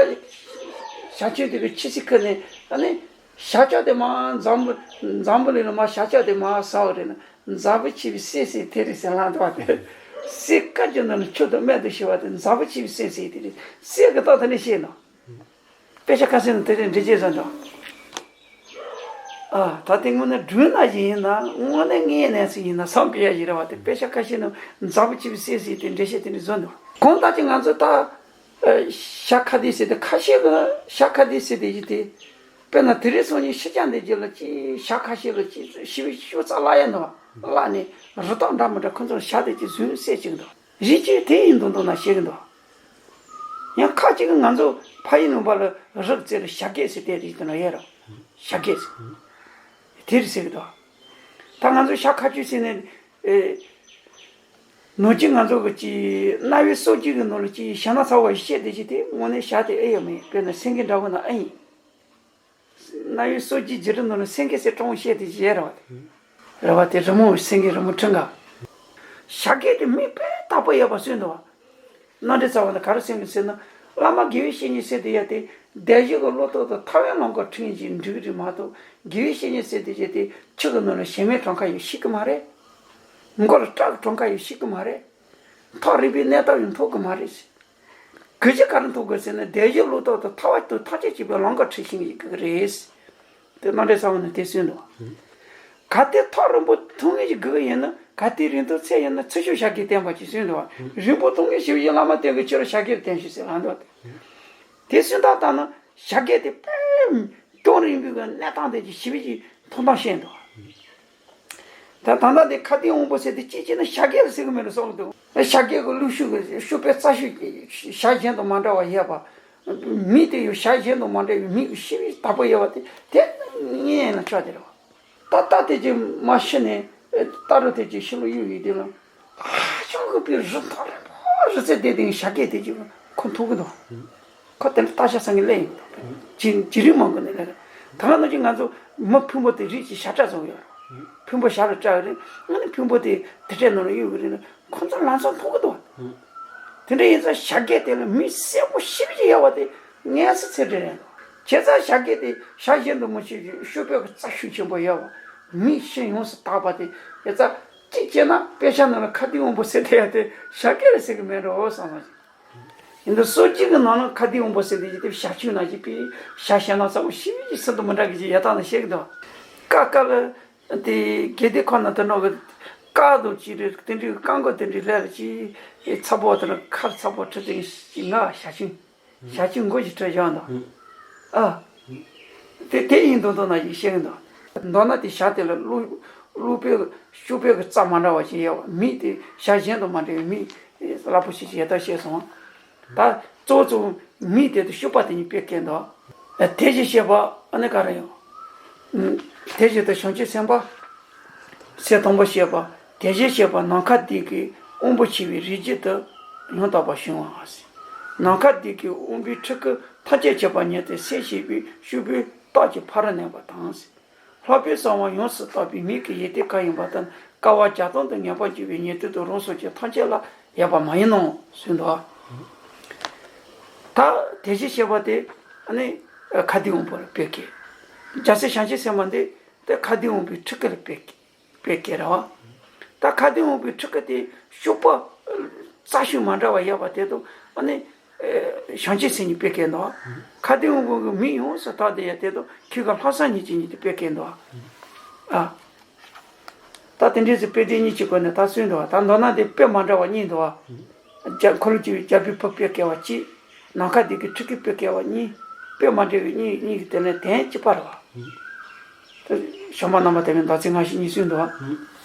ཞག་ཆུང་དེ་གི་ཆུ་སྲིན་ཁུ་ནས་ཨ་ནི་ཞག་ལྕགས་དེ་མ་འཛམ་བུ་འཛམ་བུ་གླིང་ལ་མ་ཞག་ལྕགས་དེ་མ་ཟ་བ་རེད་ན་འཛམ་བུ་ཆེ་བའི་སྲས་སྲས་དེ་རེད་ཟེར་ལངས་འདུག་བ་དེ། སྲས་བཀའ་བརྒྱུད་ནང་ནས་ཆུ་དང་སྨན་དུ་ཞུ་བ་དེ་འཛམ་བུ་ཆེ་བའི་སྲས་སྲས་དེ་རེད་སྲས་ཀྱི་རྟགས་དེ་འདྲ་བཤད་ནོ། དཔེ་ཆ་ཁ་སང་ནས་དེ་རིང་འགྲེལ་བྱེད་བཟོ་འདྲ། ཨ། ད་དེ་དངོས་གནས་སྒྲུང་ནང་བཞིན་ཡིན་ན་དངོས་གནས་ངའི་གནས་ཚུལ་ཡིན་ན་བསམ་གི་ཡ་ཡིན་ར་བ་དེ་དཔེ་ཆ་ཁ་ཤས་ནང་འཛམ་བུ་གཅིག་པུའི་སྲས་ཟེར་དེ་འགྲེལ་བཤད་དེ་འདྲ་བཟོ་འདུག་གང་ལྟར་གྱི་ང་ཚོ་ད་ཨ། ཞག་ཁ་དེ་ཟེར་དེ་ཁ་ཤས་ཀྱི་ཞག་ཁ་དེ་ཟེར་དེ་ཡིན་དེ། དཔེར་ན་དེ་རིང་སང་ཉིན་ཤི་ཀྱང་འདི་རྒྱུ་ལ་ཅི་ཞག་ཁ་ཤས་ལ་ཅི་ཤི་བའི་ཤུ་རྩ་བརླག་ཡ་འདུག་བ་བརླག་ནས་རི་དྭགས་འདྲ་མི་འདྲ་ཁོ་ཚོར་ཞག་དེ་ཅི་བཟུང་བསད་ཅིག་འདུག་རིགས་གཅིག་དེ་ཡིན་མདོག་མདོག་ན་བཤད་གི་འདུག་ཡང་ཁ་ཅིག་གིས་ང་ཚོ་ཕ་ཡུལ་ལུང་པ་ལ་རི་རྩེ་ལ་ཞག་སྐད་ཟེར་དེ་རིགས་དེ་འདྲ་ཡོད་རེད། ཞག་སྐད་ཟེར། དེ་རེད་ཟེར་གི་འདུག་ད་ང་ཚོ་ཞག་ཁ་ཆུ་ཟེར་ནས་ཨེ། ནོར་གྱི་ང་ཚོ་གི་ཅི་རྣ་བའི་སོ་རྒྱུས་ཀྱི་ནང་ལ་ཅི་ཞག་ན་ཚ་བ་བཤད་དེ་ཅི་དེ་དངོས་གནས་ཞག་དེ་ཨེ་ཡོད་མེད་དཔེར་ན་སེང་གེ་འདྲ་བོ་ན་ཨེ་ཡིན། རྣ་བའི་སོ་རྒྱུས་ཀྱི་རི་ནང་ལ་སེང་གེ་ཟེར་གྲོང་བཤད་དེ་བྱས་ར་བ་དེ། ར་བ་དེ་རི་མོ་སེང་གེ་རི་མོ་ཁྲི་འགའ། ཞག་སྐད་དེ་མིང་དཔེ་དག་པོ་ཡོད་པ་གསུངས་འདུག་བ། རྣམ་འགྲེལ་རྩ་བ་ནས་ག་རེ་གསུངས་ཀྱི་ཟེར་ན། བླ་མ་དགེ་བའི་བཤེས་གཉེན་ཟེར་དེ་ཡ་དེ་སྡེབ་སྦྱོར་གྱི་བློ་ལྡོག་དང་ཐར་པའི་ལམ་ཁར་ཁྲིད་མཁན་ཅིག་འགྲིག་གི་རེད་མ་གཏོགས་དགེ་བའི་བཤེས་གཉེན་ཟེར་དེ་ཡ་དེ་ཆུ་གི་ནང་ལ་བྱེ་མའི་གྲངས་ཀ་ཡོད་ཤེས་ཀྱི་མ་རེད། མགོ་ལ་སྐྲ་གི་གྲངས་ཀ་ཡོད་ཤེས་ཀྱི་མ་རེད། ཐག་རིང་པའི་གནས་སྟངས་ཡང་མཐོང་གི་མ་རེད། གི་ཅི་ག་རེ་མཐོང་དགོས་ཟེར་ན་སྡེབ་སྦྱོར་བློ་ལྡོག་དང་ཐར་པ་དང་ཐམས་ཅད་མཁྱེན་པའི་ལམ་ཁར་ཁྲིད་ཤེས་ཀྱི་རེད། དེ་རྣམ་འགྲེལ་རྩ་བ་ནས་དེ་གསུངས་འདུག་གལ་ཏེ་ཐག་རིང་པོ་མཐོང་མཁན་གྱི་དགོས་ཡིན་ན་གལ་ཏེ་རིང་ཐུང་ཚད་ཡིན་ན་ཚུར་ཤོག་ཞག་གི་བསྟན་པ་ཅིག་གསུངས་འདུག་རིང་པོ་མཐོང་མཁན་ཞིག་ཡིན་བླ་མ་བསྟེན་དགོས་ཁྱོད་རང་ཞག་གི་བསྟན་ཤོག་ཟེར་ལབ་འདུག་དེ་གསུངས་སྟངས་ལྟར་ན་ཞག་གི་དེ་དཔེ་སྐྱོན་རིང་པོའི་གནས་སྟངས་དེ་ཅིག་ཞིབ་ཅིག་མཐོང་སྟངས་བཤད་འདུག་ད་ད་ལྟ་དེ་ཁ་གཏད་དབང་པོ་ཟེར་དེ་ཅི་ཅི་ན་ཞག་གི་ཟེར་གི་མེད་ལ་སོགས་འདུག་ཞག་གི་གི་ལུགས་ཤུགས་གི་ཤུགས་པའི་རྩ་ཤུགས་ཀྱི་ཞག་གཞན་དང་མ་འདྲ་བ་ཡོད་པ། མི་དེ་ཡང་ཞག་གཞན་དང་མ་འདྲ་བའི་མི་གི་ཤེས་པའི་བདག་པོ་ཡོད་པ་དེ་དེ་ངས་ཡིན་ན་ཆོག་དེ་རེད་བ། ད་ལྟ་དེ་ཅིག་མ་ཤི་ནས་ད་རུང་དེ་ཅིག་ཤི་ལོ་གཡུག་ཡོད་དེ་ལ། ཨ་ཅོག་གི་པའི་རི་མཐོ་རིང་པོ་རི་རྩེ་དེ་དེ་ཞག་གི་དེ་ཅིག་ཁོ་མཐོང་གི་འདུག་ཁོ་དེ་འདྲ་ལྟ་ཤ་སང་གི་ལས་ཡིན་འདུག་ཇི་ཇི་རིང་མང་གི་ནས་ལས་རེད། ད་ག་ནང་བཞིན་ང་ཚོ་མི་ཕུང་པོ་དེ་རིགས་ཀྱི་ཞག་ཁྲ་བཟོ་གི་ཡོད། ཕུང་པོ་ཞབས་ལ་སྤྲད་ཡོད་རེད། ཨ་ནི་ཕུང་པོ་དེ་དེ་འདྲའི་ནང་ལ་གཡུག་གི་རེད། ཁོ་ཚོ་ལམ་སང་མཐོང་གི་འདུག་དེ་འདྲ་ཡིན་ཙང་ཞབས་སྐྱེས་དེ་ལ་མི་གསལ་པོ་ཞེ་པོ་ཅིག་ཡོད་པ་དེ་ངལ་གསོ་ཚད་འདྲ་རེད་འདུག་བྱས་ཙང་ཞབས་སྐྱེས་དེ་ཞག་གཞན་དུ་མི་ཤེས་ཤིང་ཤུག་པའི་རྩ་ཤུགས་ཆེན་པོ་ཡོད་པ། མིས་ཤིང་ཡོངས་སུ་བཏགས་པ་དེ་ཡོད་ཙང་གཅིག་བྱས་ན་དཔེ་ཆ་ནང་ལ་ཁ་གཏད་དབང་པོ་ཟེར་དེ་ཡ་དེ་ཞབས་སྐྱེས་རེད་ཟེར་གི་མེད་འགྲོ་བསམ་སོང་། ཡིན་དུས་སོ་གཅིག་གི་ནང་ན་ཁ་གཏད་དབང་པོ་ཟེར་དེ་ཡི་དེ་ཞབས་ཆུང་ན་ཅིག་པས་ཞབས་ཞེ་ན་ཚ་པོ་ཞེ་པོ་ཅིག་སུ་དང་མི་འདྲ་གི་ཅིག་ཡོད་སྟངས་ནི་ཤེས་གི་འདུག་ཀ་ཀ་ལ་དེ་དགེ་སྡིག་ཁོ་ན་དུ་ནོ་གི་ཀ་དང་ཅིག་རེད། དེ་འདྲའི་ཀ་མགོ་དེ་འདྲའི་ལས་ལ་ཅིག་ཚ་པོ་དེ་ན་ཁར་ཚ་པོ་ཁྲི་དེ་ང་ཞབས་ཆུང་ཞབས་ཆུང་མགོ་ཞིག་ཁྲི་བཞག་འདུག་ཨ། དེ་དེ་ཡིན་མདོག་མདོག་ན་ཞིག་ཤེས་གི་འདུག་མདོར་ན་དེ་ཞག་དེ་ལ་ཀླུ་ཀླུ་པའི་ཤུག་པའི་གི་རྩ་མ་འདྲ་བ་ཞིག་ཡོད་པ། མིག་དེ་ཞག་གཞན་དང་མ་འདྲ་བའི་མིག་རླབས་པོ་ཆེ་ཞིག་ཡོད་ད་ཤེས་སོང་། ད་གཙོ་བོ་གཙོ་བོ་མིག་དེ་དང་ཤུག་པ་དེ་གཉིས་དཔེ་སྐྱེལ་འདུག་དེ་བཞིན་གཤེགས་པ་ཨ་ནི་ག་རེ་ཡོད། དེ་བཞིན་དུ་བྱང་ཆུབ་སེམས་དཔའ། ཚེ་དང་པོ་བཤད་པ། དེ་བཞིན་གཤེགས་པ་ནམ་མཁའ་ལྡིང་གི་དབང་པོ་ཆེ་བའི་རིགས་རྒྱུད་དུ་ཡང་དག་པར་བྱུང་བ། ནམ་མཁའ་ལྡིང་གི་དབང་པོའི་ཁྲི་ཁུག་ཐམས་ཅད་ཁྱབ་པ་ཉིད་དུ་སེམས་བསྐྱེད་པའི་ཤུག་པའི་རྟགས་ཀྱི་ཕ་རོལ་གནས་པ་དང་། ལྷག་པའི་གསང་བ་ཡོངས་སུ་དག་པའི་མིག་གི་ཡེ་ཏི་ག་ཡིན་པ་དང་། སྐལ་བ་བརྒྱ་སྟོང་དུ་ངེས་པར་འབྱུང་བའི་ཉན་ཐོས་དང་རང་སོགས་ཀྱི་ཐམས་ཅད་ལ་ཡོད་པ་མ་ཡིན་ནོ་གསུངས་འདུག་ད་དེ་བཞིན་གཤེགས་པ་དེ་ཨ་ནི་ཁ་གཏད་དབང་པོ་ལ་དཔེ་སྐྱེལ། རྒྱལ་སྲས་བྱང་ཆུབ་སེམས་དཔའ་འདི་དེ་ཁ་གཏད་དབང་པོའི་ཁྲི་ཁུག་ལ་དཔེ་སྐྱེལ། དཔེ་སྐྱེལ་ར་བ། ད་ཁ་གཏད་དབང་པོའི་ཁྲི་ཁུག་དེ་ཤུག་པ་རྩ་ཤུགས་མ་འདྲ་བ་ཡོད་པ་དེ་དང་ཨ་ནི་བྱང་ཆུབ་སེམས་གཉིས་དཔེ་སྐྱེལ་འདུག་ཁ་གཏད་དབང་པོ་གི་མིག་ཡོངས་སུ་དག་དེ་ཡ་དེ་དང་ཁྱོད་ཀྱི་ལྷག་བསམ་ཉིད་ཀྱི་གཉིས་དེ་དཔེ་སྐྱེལ་འདུག་ཨ། ད་དེ་འདྲའི་ཚེ་དཔེ་དེ་གཉིས་ཀྱི་སྒོ་ནས་ད་གསུངས་འདུག་ད་མདོར་ན་དེ་དཔེ་མ་འདྲ་བ་གཉིས་འདུག་བ། རྒྱ་འཁོར་ལོ་སྒྱུར་བའི་རྒྱལ་པོའི་བུ་དཔེ་སྐྱེལ་བ་གཅིག་ནམ་མཁའ་ལྡིང་གི་ཁྲི་ཁུག་དཔེ་སྐྱེལ་བ་གཉིས། དཔེ་མ་འདྲ་བའི་གཉིས་གཉིས་ཀྱི་དེ་ནས་དོན་གཅིག་པ་རེད་བ། དེ་བྱམས་པ་རྣམ་པ་དེ་བས་མདོ་ཚིག་སྔ་ཕྱི་གཉིས་གསུངས་འདུག་བ།